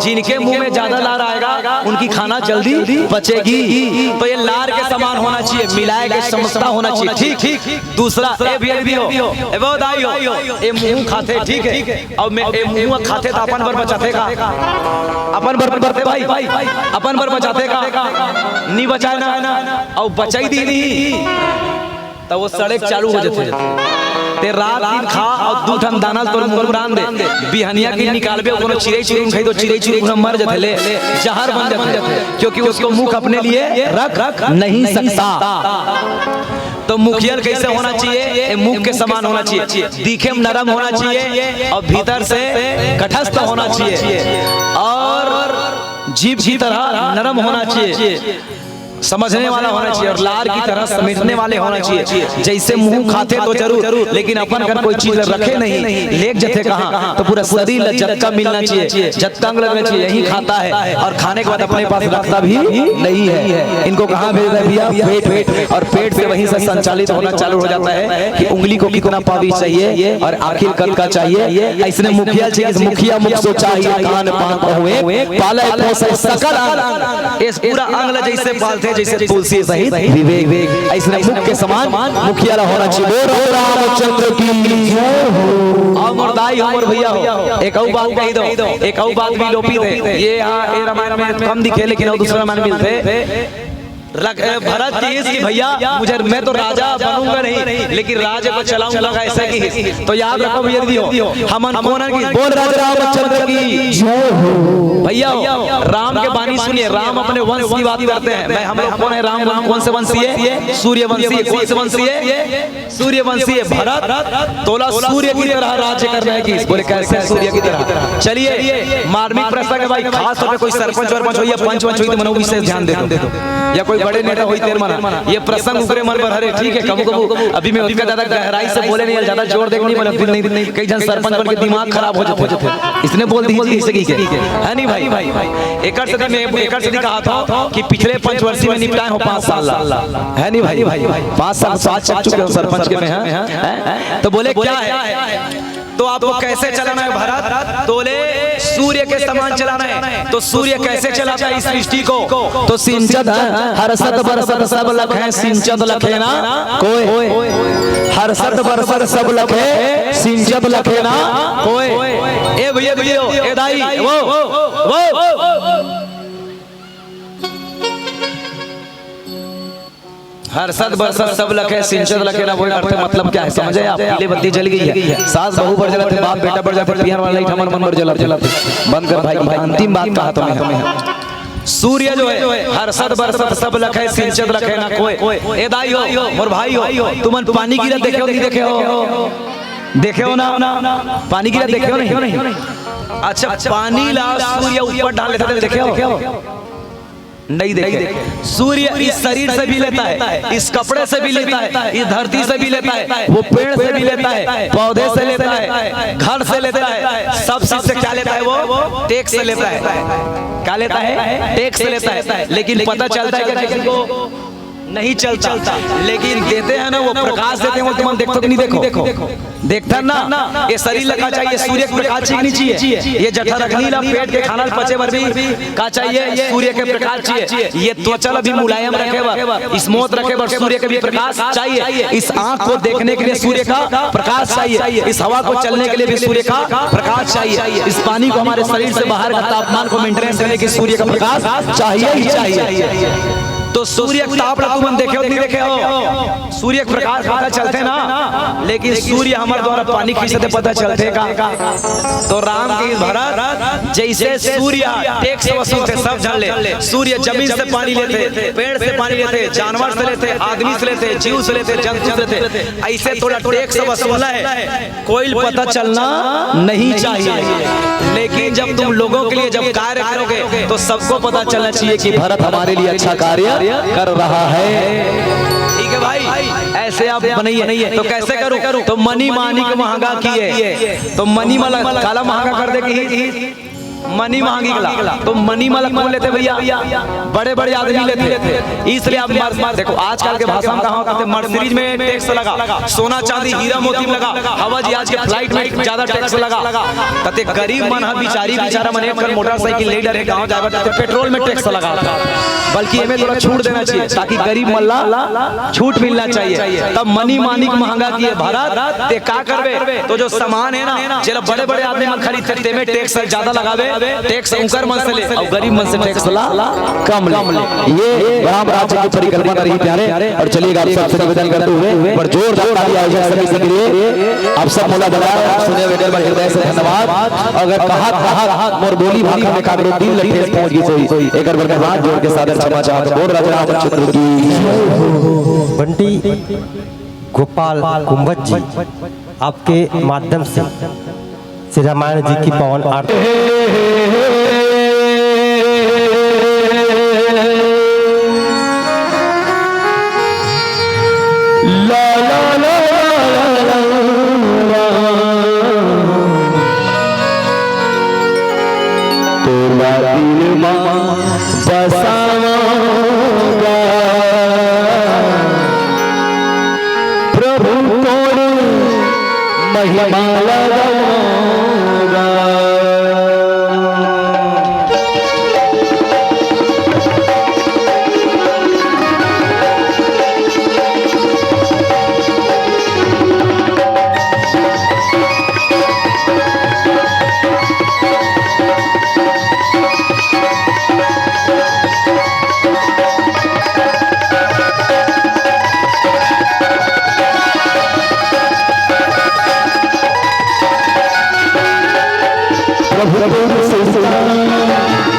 जिनके मुंह में ज्यादा लार आएगा, उनकी खाना जल्दी पचेगी। तो ये लार के समान होना चाहिए, मिलाए के समझता होना चाहिए। ठीक, ठीक। दूसरा, ए भैया दीदी हो, ए वो दाई हो, ए मुंह खाथे, ठीक है, अब मैं ए मुंह खाथे त अपन बर बचाथे का? अपन बर बचाथे भाई, अपन बर बचाथे का? नी बचाए ना, अउ बचाई दी नहीं त वो सड़े के चालू हो जाथे। ते रात दिन खा अउ दू ठन दाना तोर मुंह रांध दे, बिहनिया के निकालबे, कोनो चिरई चुरुंग खाई तो चिरई चुरुंग मर जाथे, ले जहर बन जाथे, क्योंकि उसको मुख अपने लिए रख नहीं सकता। तो मुखिया ल कैसे होना चाहिए? ये मुख के समान होना चाहिए, दिखे में नरम होना चाहिए और भीतर से कठस्थ होना चाहिए और जीभ की तरह नरम होना चाहिए, समझने वाला होना चाहिए और लार की तरह समेटने वाले होना चाहिए। जैसे मुंह खाथे तो जरूर, लेकिन अपन अगर कोई चीज रखे नहीं, लेके जथे कहाँ, तो पूरा शरीर ला झटका मिलना चाहिए। तंग लगना चाहिए, यही खाता है और खाने के बाद अपने पास रखता भी नहीं है। इनको कहाँ भेजता है भैया? पेट, पेट। और पेट से वहीं से संचालित होना चालू हो जाता है कि उंगली को कितना पावी चाहिए और आखिर कद का चाहिए। ऐसने मुखिया चाहिए, मुखिया मुख सोचा ही कान पाक हुए, पाले पोसे सकल अंग। इस पूरा अंग ला जैसे पालथे, जैसे तुलसी सहित विवेक, ऐसने मुख के समान मुखिया ला होना चाहिए। बोलो रामचंद्र की जय हो। और मोर दाई हो, मोर भैया हो, एक अउ बात कही दो, एक अउ बात भी लोपित है। ये यहाँ, ये रामायण में कम दिखे, लेकिन अउ दूसरा रामायण मिलथे। रख-, ए, भरत जी इसकी भैया, मुझे, मैं तो राजा बनूंगा नहीं, लेकिन राज्य को चलाऊंगा ऐसे की। तो याद रखो भैया दीदी हो, हमन कोन की बोल राजा रामचंद्र की जय हो। भैया हो, राम के बानी सुनिए, राम अपने वंश की बात करते हैं। मैं, हम लोग कौन है? राम वंश, कौन से वंशीय? सूर्यवंशीय। कौन से वंशीय? सूर्यवंशीय भरत, तोला सूर्य की तरह राज्य करना है कि? बोले, कैसे सूर्य की तरह? चलिए, मार्मिक प्रसंग है भाई, खास तौर पे कोई सरपंच वरपंच हो या पंच वंच हो तो मनो विशेष ध्यान दे दो, या कोई बड़े नेता हो तेरे मना, ये प्रसंग ऊपरे मन पर हरे, ठीक है, कबू कबू अभी मैं उतना ज्यादा गहराई से बोले नहीं, ज्यादा जोर देके नहीं बोले, फिर नहीं, कई झन सरपंच बन के दिमाग खराब हो जाथे। इसने बोल दी जी, इसे की के, है नहीं भाई? एकर से मैं, एकर से कहा था कि पिछले पंचवर्षीय में निपटाए हो पाँच साल ला, है नहीं भाई? पाँच साल, सात चल चुके हो सरपंच के में, हैं? हैं? तो बोले, क्या है? तो आपको कैसे चलाना है भरत? तो बोले, सूर्य के समान चलाना है। तो सूर्य कैसे चलाता है इस सृष्टि को? तो सिंचत, हर्षत बरसत सब लखे, सिंचत लखे ना कोई। हर्षत बरसत सब लखे, सिंचत लखे ना कोई। ए भैया, भैया, ए दाई, वो, वो। हर्षत बरसत सब लखे, सिंचत लखे ना कोई। अर्थ मतलब क्या है, समझे आप? पीले बत्ती जल गई है, सास बहू बर जलत है, बाप बेटा बर जलत है, पियन वाला लाइट हमर मन बर जलत है। बंद कर भाई, अंतिम बात कहा तुम्हें। सूर्य जो है, हर्षत बरसत सब लखे, सिंचत लखे ना कोई। ए दाई हो, मोर भाई हो, तुमन पानी गिरत देखे हो, नहीं देखे हो? देखे हो ना? पानी गिरत देखे हो, नहीं? अच्छा, पानी ला सूर्य ऊपर डाल लेता, देखे हो? नहीं देखे। सूर्य इस शरीर से भी लेता है, इस कपड़े से भी लेता है, इस धरती से भी लेता है, वो पेड़ से भी लेता है, पौधे से लेता है, घर से लेता है, सब चीज से क्या लेता है? वो टैक्स से लेता है। क्या लेता है? टैक्स से लेता है। लेकिन पता चलता है क्या किसी को? नहीं चलता। लेकिन देते हैं ना, वो प्रकाश देते हैं, वो तुम देखो कि नहीं? देखो, देखता ना, ये शरीर ला का चाहिए? सूर्य के प्रकाश चाहिए कि नहीं चाहिए? ये जठर अग्नि ला, पेट के खाना ला पचे बर भी का चाहिए? सूर्य के प्रकाश चाहिए। ये त्वचा ला भी मुलायम रखे बर, स्मूथ रखे बर सूर्य के भी प्रकाश चाहिए। इस आंख को देखने के लिए सूर्य का प्रकाश चाहिए। इस हवा को चलने के लिए भी सूर्य का प्रकाश चाहिए। इस पानी को, हमारे शरीर से बाहर का तापमान को मेंटेनेंस करने के सूर्य का प्रकाश चाहिए ही चाहिए। तो सूर्य के ताप ला तुमन देखे हो कि नहीं देखे हो? सूर्य के प्रकाश पता चलथे ना, लेकिन सूर्य हमर द्वारा पानी खींचथे, पता चलथे का? तो राम के इस भरत जैसे सूर्य टैक्स वसूलथे सब झन ले, सूर्य जमीन से पानी लेथे, पेड़ से पानी लेथे, जानवर से लेथे, आदमी से लेथे, जीव से लेथे, जंतु से लेथे, ऐसे थोड़ा टैक्स वसूलना है। कोई पता चलना नहीं चाहिए। लेकिन जब तुम लोगों के लिए जब कार्य करोगे तो सबको पता चलना चाहिए कि भरत हमारे लिए अच्छा कार्य कर रहा है। ठीक है भाई, ऐसे आप बनाइए। तो कैसे करूं? तो मनी मानिक महंगा किए, तो मनी माला काला महंगा कर दे कि मनी महंगी गला, तो मनी माला कौन लेथे भैया? बड़े बड़े आदमी लेथे। इसलिए आप मर, मर, देखो, आजकल के भाषा में कहा कहते, मर्सिडीज में टैक्स लगा, सोना चांदी हीरा मोती में लगा, हवाई जहाज के फ्लाइट में ज्यादा टैक्स लगा। कते गरीब मन ह, बिचारी बिचारा मन एक ठन मोटरसाइकिल ले डरे गांव जाए बर, कते पेट्रोल में टैक्स लगा था। बल्कि एमे थोड़ा छूट देना चाहिए ताकि गरीब मन ला छूट मिलना चाहिए। तब मनी मानिक महंगा किए भरत, ते का करबे? तो जो सामान है ना, जेला बड़े बड़े आदमी मन खरीदथे, तेमे टैक्स ज्यादा लगावे, टैक्स उंकर मन से ले, अउ गरीब मन से टैक्स ला कम ले। ये राम राज्य की परिकल्पना रही प्यारे। और चलिएगा, आप सबसे निवेदन करते हुए पर जोरदार ताली आयोजक समिति के लिए, आप सब मोला बधाई, सुने वेकर बर हृदय से धन्यवाद। अगर कहा कहा मोर बोली भाखा में काकरो दिल ला ठेस पहुंच गई होही, एकर बर मैं हाथ जोड़ के सादर क्षमा चाहत हूं। बोल राजा रामचंद्र की। बंटी गोपाल कुंभत जी, आपके माध्यम से श्री रामायण जी की पावन आरती। ला, ला, ला, ला, ला, ला। तोला दिल मा बसावंगा। प्रभु तोर महिमा ला गावंगा। प्रभु तोर सुरता,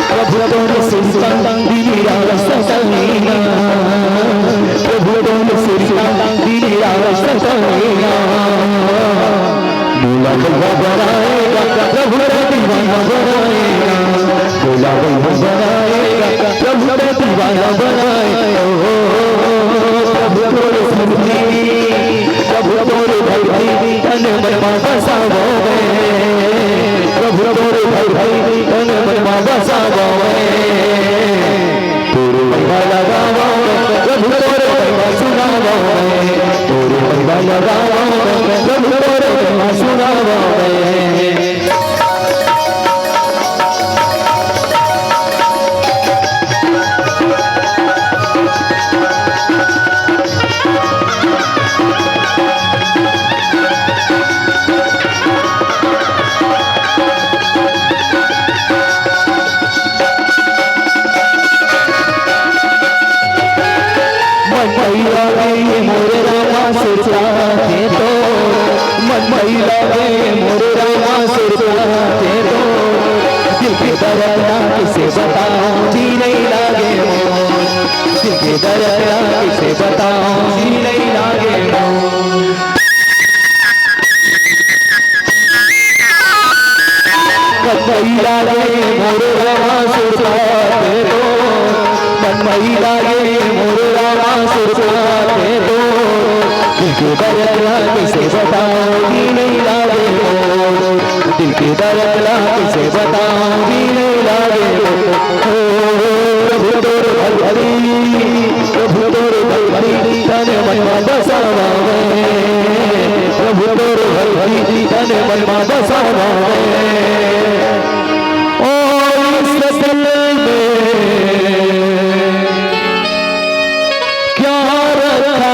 प्रभु तोर सुरता, दिन रात सताएगा। प्रभु तोर सुरता, दिन रात सताएगा। मोला भैया बनाएगा, प्रभु का दीवाना बनाएगा। मोला भैया बनाएगा, प्रभु का दीवाना बनाएगा। ओ, प्रभु तोर सुरता, प्रभु तोर भक्ति, तन मन मा बसावंव मैं। प्रभु तोर भक्ति, तन मन मा बसावंव मैं। तोर महिमा ला गावंव मैं, प्रभु तोर महिमा सुनावंव मैं। तोर महिमा ला गावंव मैं, प्रभु तोर महिमा सुनावंव मैं। मन मइला गे मोर रामा सुरता के तो, मन मइला गे मोर रामा सुरता के तो, दिल के दरद ला कइसे बतावंव, जी नइ लागे मोर। दिल के दरद ला कइसे बतावंव, जी नइ लागे मोर। मन मइला गे मोर रामा सुरता के तो, मई लागे मोर रामा सुरता के तो, दिल के दर्द ला कइसे बताओ, जी नइ लागे मोर। दिल के दर्द ला कइसे बताओ, जी नइ लागे मोर। ओ, प्रभु तोर भक्ति, प्रभु तोर भक्ति, तन मन मा बसावा मैं। प्रभु तोर भक्ति, तन मन मा बसावा मैं। और इस दिल में क्या रखा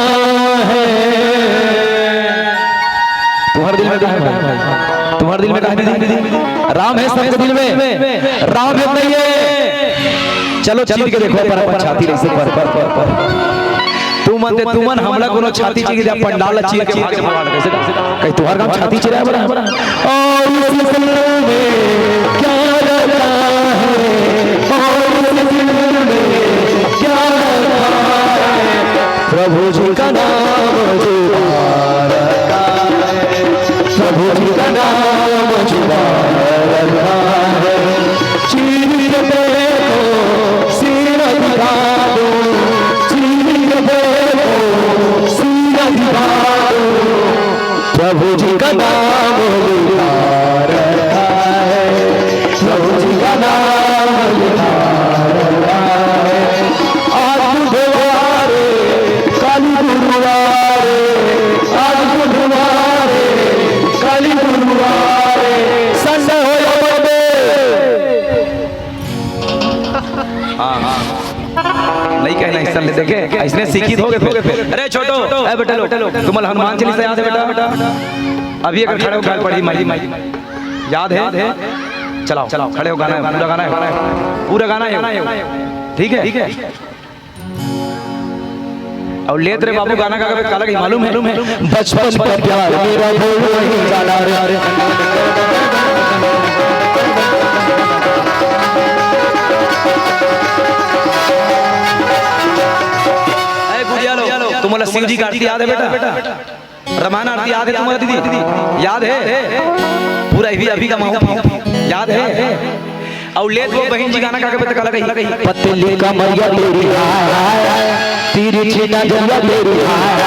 है? तुम्हारे दिल में क्या है भाई? तुम्हारे दिल में क्या है दीदी? राम है सबके दिल में, राम है नहीं है? चलो चीर के देखो पर अपन छाती, ऐसे पर पर पर पर। तुमन ते तुमन हमला कोनो छाती चीर के पंडाल ला चीर के भाग के भगवान कैसे कहीं तुम्हार काम छाती चिराए बड़ा। और इस दिल में क्या रखा है, और इस दिल में क्या रखा है, प्रभु जी का नाम जुबान रखा है, प्रभु जी का नाम जुबान रखा है। चीर के देखो, सीना दिखा दो, चीर के देखो, सीना दिखा दो। प्रभु जी का नाम लिखा रखा है, प्रभु जी का नाम लिखा रखा है। आज बुधवार, काली गुरुवार, आज बुधवार, काली गुरुवार, संडे हो या मंडे। हाँ, हाँ। नहीं कहना, ऐसा ले देखे, ऐसने सीखी होगे फिर। अरे छोटो, ए बेटा लोग, तुम्हारा हनुमान चालीसा याद है बेटा? अभी एक खड़े हो, गाल पड़ी माई, माई। याद है? चलाओ, चलाओ, खड़े हो, गाना है, पूरा गाना है, पूरा गाना है। ठीक है, ठीक है। और लेत रे बाबू गाना का कभी अलग ही मालूम है। बचपन का प्यार मेरा भूल नहीं जाना रे। अरे गुड़िया लो, तुम्हारा शिव जी का आरती याद है बेटा? रामायण आरती याद है तुम्हारा दीदी? याद है? पूरा अभी, अभी का माहौल याद है? और लेत वो बहन जी गाना का कभी तक अलग ही। पतली कमरिया तेरी हाय हाय हाय, तिरछी नजरिया तेरी हाय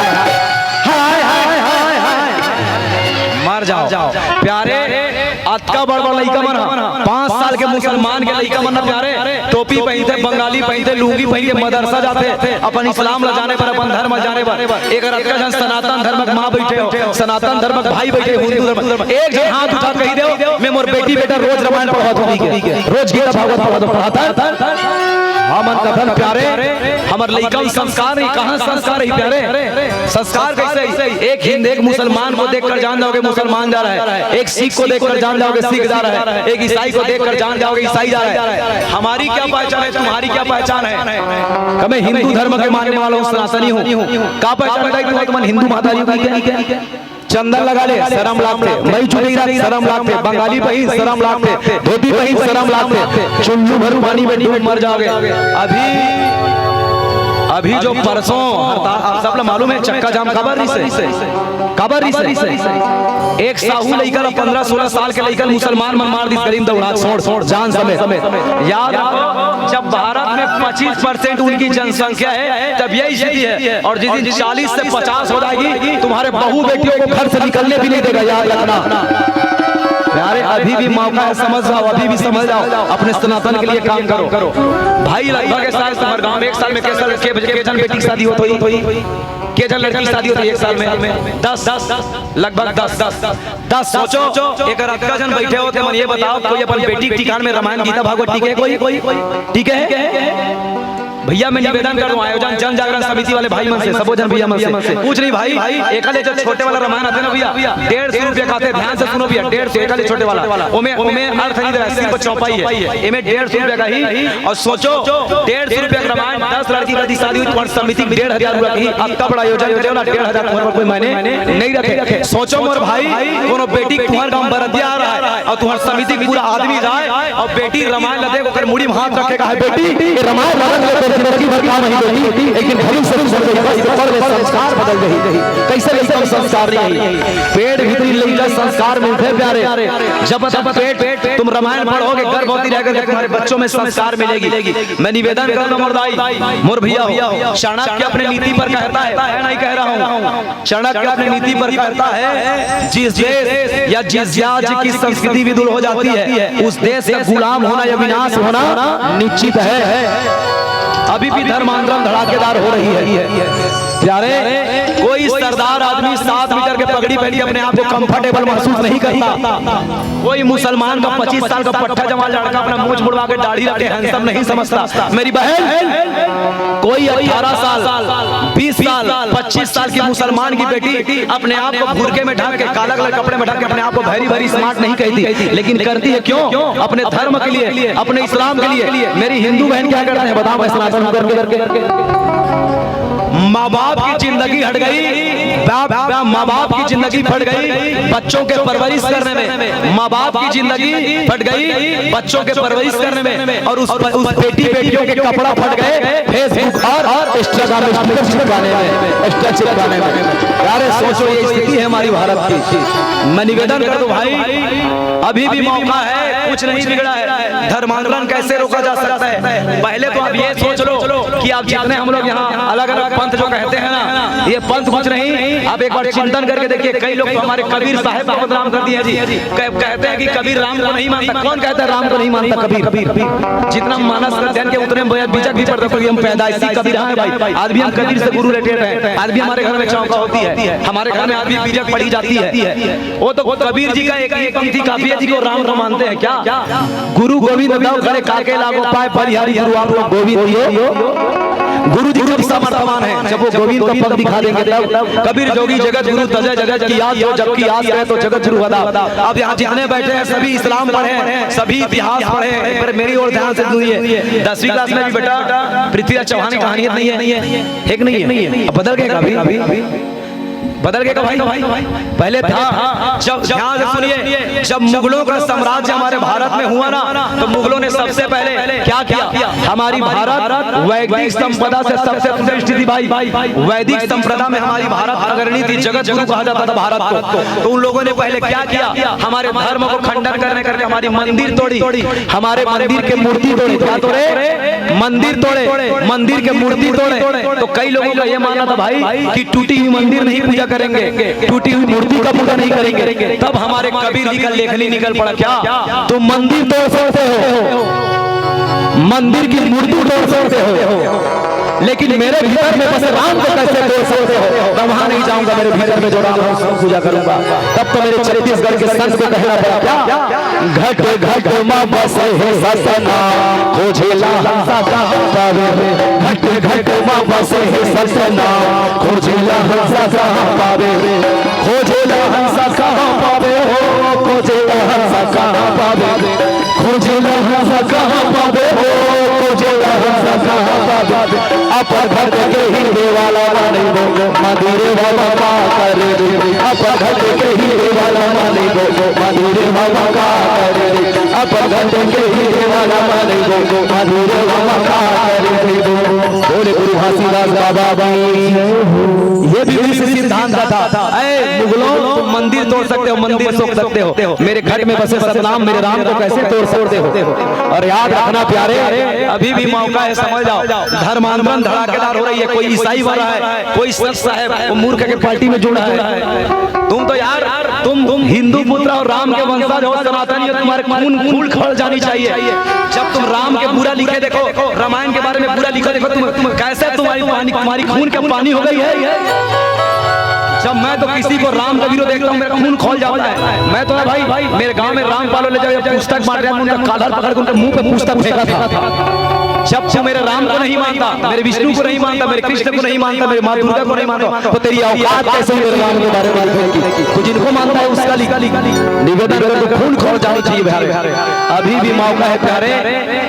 हाय हाय, हाय हाय हाय हाय। मर जाओ प्यारे, अतका बड़ बड़ लइका मन ह, पाँच साल के मुसलमान के लइका मन ह प्यारे, टोपी पहिनथे, बंगाली पहिनथे, लुंगी पहिन के मदरसा जाथे, अपन इस्लाम ला जाने बर, अपन धर्म ला जाने बर। एक अतका झन सनातन धर्म के माँ बैठे हो, सनातन धर्म के भाई बैठे, हिंदू धर्म, एक झन हाथ उठा के कहि देव, मैं मोर बेटी बेटा रोज रामायण पढ़त हों, ठीक है, रोज गीता भागवत पढ़त हों, पढ़त हों। हमन कथन प्यारे, हमर लइका में संस्कार नहीं, कहाँ संस्कार रही प्यारे? संस्कार कैसे ही? एक हिंद, एक मुसलमान को देखकर जान जाओगे मुसलमान जा रहा है, एक सिख को देखकर जान जाओगे सिख जा रहा है, एक ईसाई को देखकर जान जाओगे ईसाई जा रहा है। हमारी क्या पहचान है, तुम्हारी क्या पहचान है? मैं हिंदू धर्म के मानने वाला हूँ, सनातनी हूँ। का पहचान बताई तुम्हें, तुम्हारे हिंदू महतारी की क्या? चंदन लगा ले, शरम लागथे। मई चुनरी रख, शरम लागथे। बंगाली पहिन, शरम लागथे। धोती पहिन, शरम लागथे। चुल्लू भरू पानी में डूब मर जाओगे। अभी, अभी जो परसों हड़ताल, आप सब ला मालूम है, चक्का जाम काबर रिहिसे? काबर रिहिसे? एक साहू लइका ला, पन्द्रह सोलह साल के लइका ला मुसलमान मन मार दिस, गली में दौड़ा, छोड़, छोड़, जान समेत। याद रखो, जब भारत में पच्चीस परसेंट उनकी जनसंख्या है, तब यही स्थिति है। और जिस दिन चालीस से पचास हो जाएगी, तुम्हारे बहू बेटियों को घर से निकलने भी नहीं देगा, याद रखना। अरे, अभी भी मौका है, समझ जाओ, अभी भी समझ जाओ, अपने सनातन के लिए काम करो। भाई, लगभग एक साल तुम्हारे गांव में, एक साल में कैसा, के, के जन बेटी की शादी होत होही? के जन लड़की की शादी होत होही एक साल में? दस, दस, लगभग दस, दस, दस। सोचो, एक अतका जन बैठे हो, तुम ये बताओ, कोई अपन बेटी के ठिकान में रामायण, गीता, भागवत टीके कोई? टीके है? भैया, मैं निवेदन करूँ, आयोजन जन जागरण समिति वाले भाई मन से, सबो जन भैया मन से, पूछ रही भाई, एकाले जो छोटे वाला रामायण आथे ना भैया, डेढ़ सौ रुपया का आथे, ध्यान से सुनो भैया, डेढ़ सौ, एकाले छोटे वाला, ओमे, ओमे अर्थ नहीं दे रहा है, सिर्फ चौपाई है, एमे डेढ़ सौ रुपया का ही। और सोचो, डेढ़ सौ रुपया का रामायण, दस लड़की का शादी हुई, तुम्हारे समिति में डेढ़ हजार रुपया का ही, अतका बड़ा आयोजन करे हो ना, डेढ़ हजार तुम्हारे कोई मायने नहीं रखे। सोचो मोर भाई, कोनो बेटी तुम्हारे गांव बरतिया आ रहा है और तुम्हारे समिति पूरा आदमी जाए और बेटी रामायण ला देख, ओकर मुड़ी में हाथ रखे कहे, "बेटी, ये रामायण ला देख, तेरी जिंदगी भर काम ही बेटी, एक दिन भविष्य में सब बस पढ़ संस्कार बदल रही। कैसे लइका में संस्कार नहीं? पेट भीतरी लइका संस्कार मिलते प्यारे। जब तक पेट, तुम रामायण पढ़ोगे, गर्भवती रह करके तुम्हारे बच्चों में संस्कार मिलेगी। मैं निवेदन करूंगा मोर दाई, मोर भैया हो, चाणक्य अपने नीति पर कहता है, मैं नहीं कह रहा हूँ, चाणक्य अपने नीति पर कहता है, जिस देश या जिस राज्य की संस्कृति विदुर हो जाती है, उस देश का गुलाम होना या विनाश होना निश्चित है। अभी भी धर्मांतरण धड़ाकेदार हो रही है। प्यारे, कोई सरदार आदमी सात मीटर के पगड़ी पहन के अपने आप को कंफर्टेबल महसूस नहीं करता। कोई मुसलमान का पच्चीस साल का पट्ठा जमा लड़का अपना मूछ मुड़वा के दाढ़ी रखे हैंडसम नहीं समझता। मेरी बहन, कोई अठारह साल, बीस साल, पच्चीस साल की मुसलमान की बेटी अपने आप को बुरके में ढक के, काला कलर कपड़े में ढक के अपने आप को very very smart नहीं कहती, लेकिन करती है। क्यों? अपने धर्म के लिए, अपने इस्लाम के लिए। मेरी हिंदू बहन क्या करते हैं बताओ, मैं सनातन हूं करके। माँ बाप की जिंदगी हट गई, बाप, बाप, माँ बाप की जिंदगी फट गई बच्चों के परवरिश करने में, माँ बाप की जिंदगी फट गई बच्चों के परवरिश करने में, और उस, उस बेटी बेटियों के कपड़ा फट गए Facebook और Instagram स्टिकर चिपकाने में, स्टिकर चिपकाने में। यार सोचो, ये स्थिति है हमारी भारत की। मैं निवेदन कर दूं भाई, अभी भी मौका है, कुछ नहीं बिगड़ा है। धर्मांतरण कैसे रोका जा सकता है? पहले तो आप ये सोच लो कि आप जितने, हम लोग यहाँ अलग अलग पंथ जो कहते हैं ना, ये पंथ कुछ नहीं। आप एक बार चिंतन करके देखिए, कई लोग तो हमारे कबीर साहब को बदनाम कर दिए जी। कह, कहते हैं कि कबीर राम को नहीं मानता। कौन कहता है राम को नहीं मानता? कबीर। जितना मानस का अध्ययन के उतने में बीजक भी पढ़ता, क्योंकि हम पैदाइशी कबीर हैं भाई। आज भी हम कबीर से गुरु रिलेटेड हैं। आज भी हमारे घर में चौका होती है, हमारे घर में आज भी बीजक पढ़ी जाती है। वो तो कबीर जी का एक ही पंक्ति काफी है जी, को राम को मानते हैं क्या? गुरु गोविंद दव खड़े काके लागो पाए, बलिहारी गुरु आप लोग गोविंद हो। गुरु जी जब समर्थमान है, जब वो गोविंद का पग दिखा देंगे तब। कबीर जोगी जगत गुरु तजय जगत की याद, जो जब की याद करे तो जगत गुरु बता। अब यहाँ जितने बैठे हैं सभी इस्लाम पढ़े हैं, सभी इतिहास पढ़े हैं। एक बार मेरी ओर ध्यान से सुनिए, दसवीं क्लास में भी बेटा पृथ्वीराज चौहान की कहानी नहीं है, है कि नहीं है? अब बदल गए कभी? बदल गया भाई। पहले था, जब, ध्यान से सुनिए, जब मुगलों का साम्राज्य हमारे भारत में हुआ ना, तो मुगलों ने सबसे पहले क्या किया? हमारी भारत वैदिक संपदा से सबसे समृद्ध थी भाई। वैदिक संपदा में हमारी भारत अग्रणी थी, जगत गुरु कहा जाता था भारत को। तो उन लोगों ने पहले क्या किया? हमारे धर्म को खंडन करने करके हमारी मंदिर तोड़ी, हमारे मंदिर के मूर्ति तोड़ी। क्या तोड़े? मंदिर तोड़े, मंदिर के मूर्ति तोड़े। तो कई लोगों का ये मानना था भाई कि टूटी हुई मंदिर नहीं पूजा करेंगे, टूटी हुई मूर्ति का पूजा नहीं करेंगे। तब हमारे कबीर जी का लेखनी निकल पड़ा, क्या तुम मंदिर तोड़ सकते हो, मंदिर की मूर्ति तोड़ सकते हो, लेकिन मेरे भीतर में बसे राम को कैसे तोड़ सकते हो? मैं वहां नहीं जाऊंगा, मेरे भीतर में जो राम है उसको पूजा करूंगा। तब तो मेरे छत्तीसगढ़ के संत को कहना पड़ा, क्या घट घट मा बसे हे सतना, खोजेला हंसा कहाँ पावे। घट घट मा बसे हे सतना, खोजेला हंसा कहाँ पावे। खोजेला हंसा कहाँ पावे हो, खोजेला हंसा कहाँ पावे। खोजेला हंसा कहाँ पावे हो, खोजेला हंसा कहाँ पावे। अपन घट के ही देवाला माने वो, मंदिर बाबा का करे रे। अपन घट के ही देवाला माने वो, मंदिर बाबा का करे रे। अपन घट के ही देवाला माने वो, मंदिर बाबा का करे रे। बोले गुरु घासीदास बाबा की जय हो। ये भी विश्व सिद्धांत का था। ऐ मुगलों, तुम मंदिर तोड़ सकते हो, मंदिर सोख सकते हो, मेरे घट में बसे सतनाम मेरे राम को कैसे तोड़ सकते हो? और याद रखना प्यारे, अभी भी मौका है, समझ जाओ, धर्मांतरण धड़ाकेदार हो रही है। कोई ईसाई हो रहा है, कोई सिख साहब, वो मूर्ख के पार्टी में जुड़ा है। तुम तो यार, तुम, तुम हिंदू पुत्र और राम के वंशज हो, सनातनी हो, तुम्हारे खून, खून खोल जानी चाहिए। जब तुम राम के बुरा लिखे देखो, रामायण के बारे में बुरा लिखे देखो, तुम, तुम कैसे तुम्हारी पानी, तुम्हारी खून के पानी हो गई है? जब मैं तो किसी को राम का वीडियो देखता हूँ, मेरा खून खोल जाता है। मैं तो ना भाई, मेरे गांव में राम पालो ले जाओ, या पुस्तक बांट रहे हैं, उनका कॉलर पकड़ के उनके मुंह पे पुस्तक फेंका था। जब तू मेरे राम को नहीं मानता, मेरे विष्णु को नहीं मानता, मेरे कृष्ण को नहीं मानता, मेरे माँ दुर्गा को नहीं मानता, तो तेरी औकात कैसे हुई मेरे राम के बारे में लिखने की? तू जिनको मानता है उसका लिख। निवेदन कर, तू खून खोल जानी चाहिए बिहार में। अभी भी मौका है प्यारे,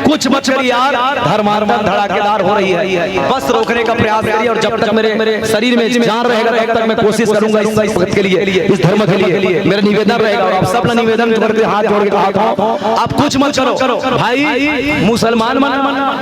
कुछ मत करिए यार, धर्मांतरण धड़ाकेदार हो रही है, बस रोकने का प्रयास करिए। और जब तक मेरे शरीर में जान रहेगा तब तक मैं कोशिश करूंगा इस, इस वक्त के लिए, इस धर्म के लिए। मेरा निवेदन रहेगा और आप सब ना निवेदन करके हाथ जोड़ के कहा था, आप कुछ मत करो भाई, मुसलमान मन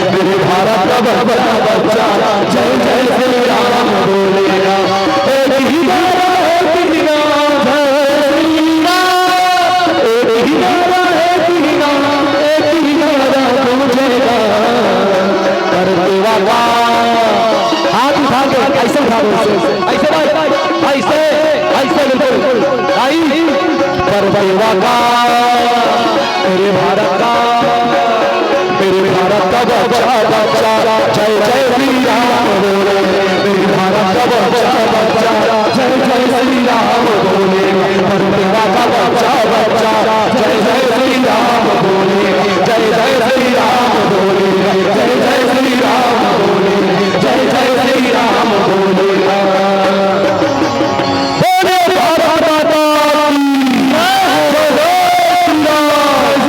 मेरे भारत का बच्चा बच्चा जय जय श्री राम बोलेगा। एक ही नारा है, एक ही नारा है, जय श्री राम। एक ही नारा है, एक ही नारा, एक ही नारा गूंजेगा। पर सेवा का हाथ उठा के ऐसे उठा दो, ऐसे, ऐसे भाई, ऐसे, ऐसे बिल्कुल भाई। पर सेवा का, मेरे भारत का, मेरे भारत का बच्चा बच्चा जय जय श्री राम बोले। मेरे भारत का बच्चा बच्चा जय जय श्री राम बोले। पर सेवा का बच्चा बच्चा जय जय श्री राम बोले। जय जय श्री राम बोले। जय जय श्री राम बोले। जय जय श्री राम बोले। बोले भारत माता की जय। जय श्री राम।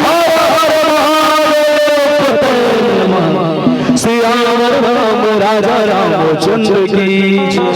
हर हर महादेव। सियावर राम राजा रामचंद्र की जय।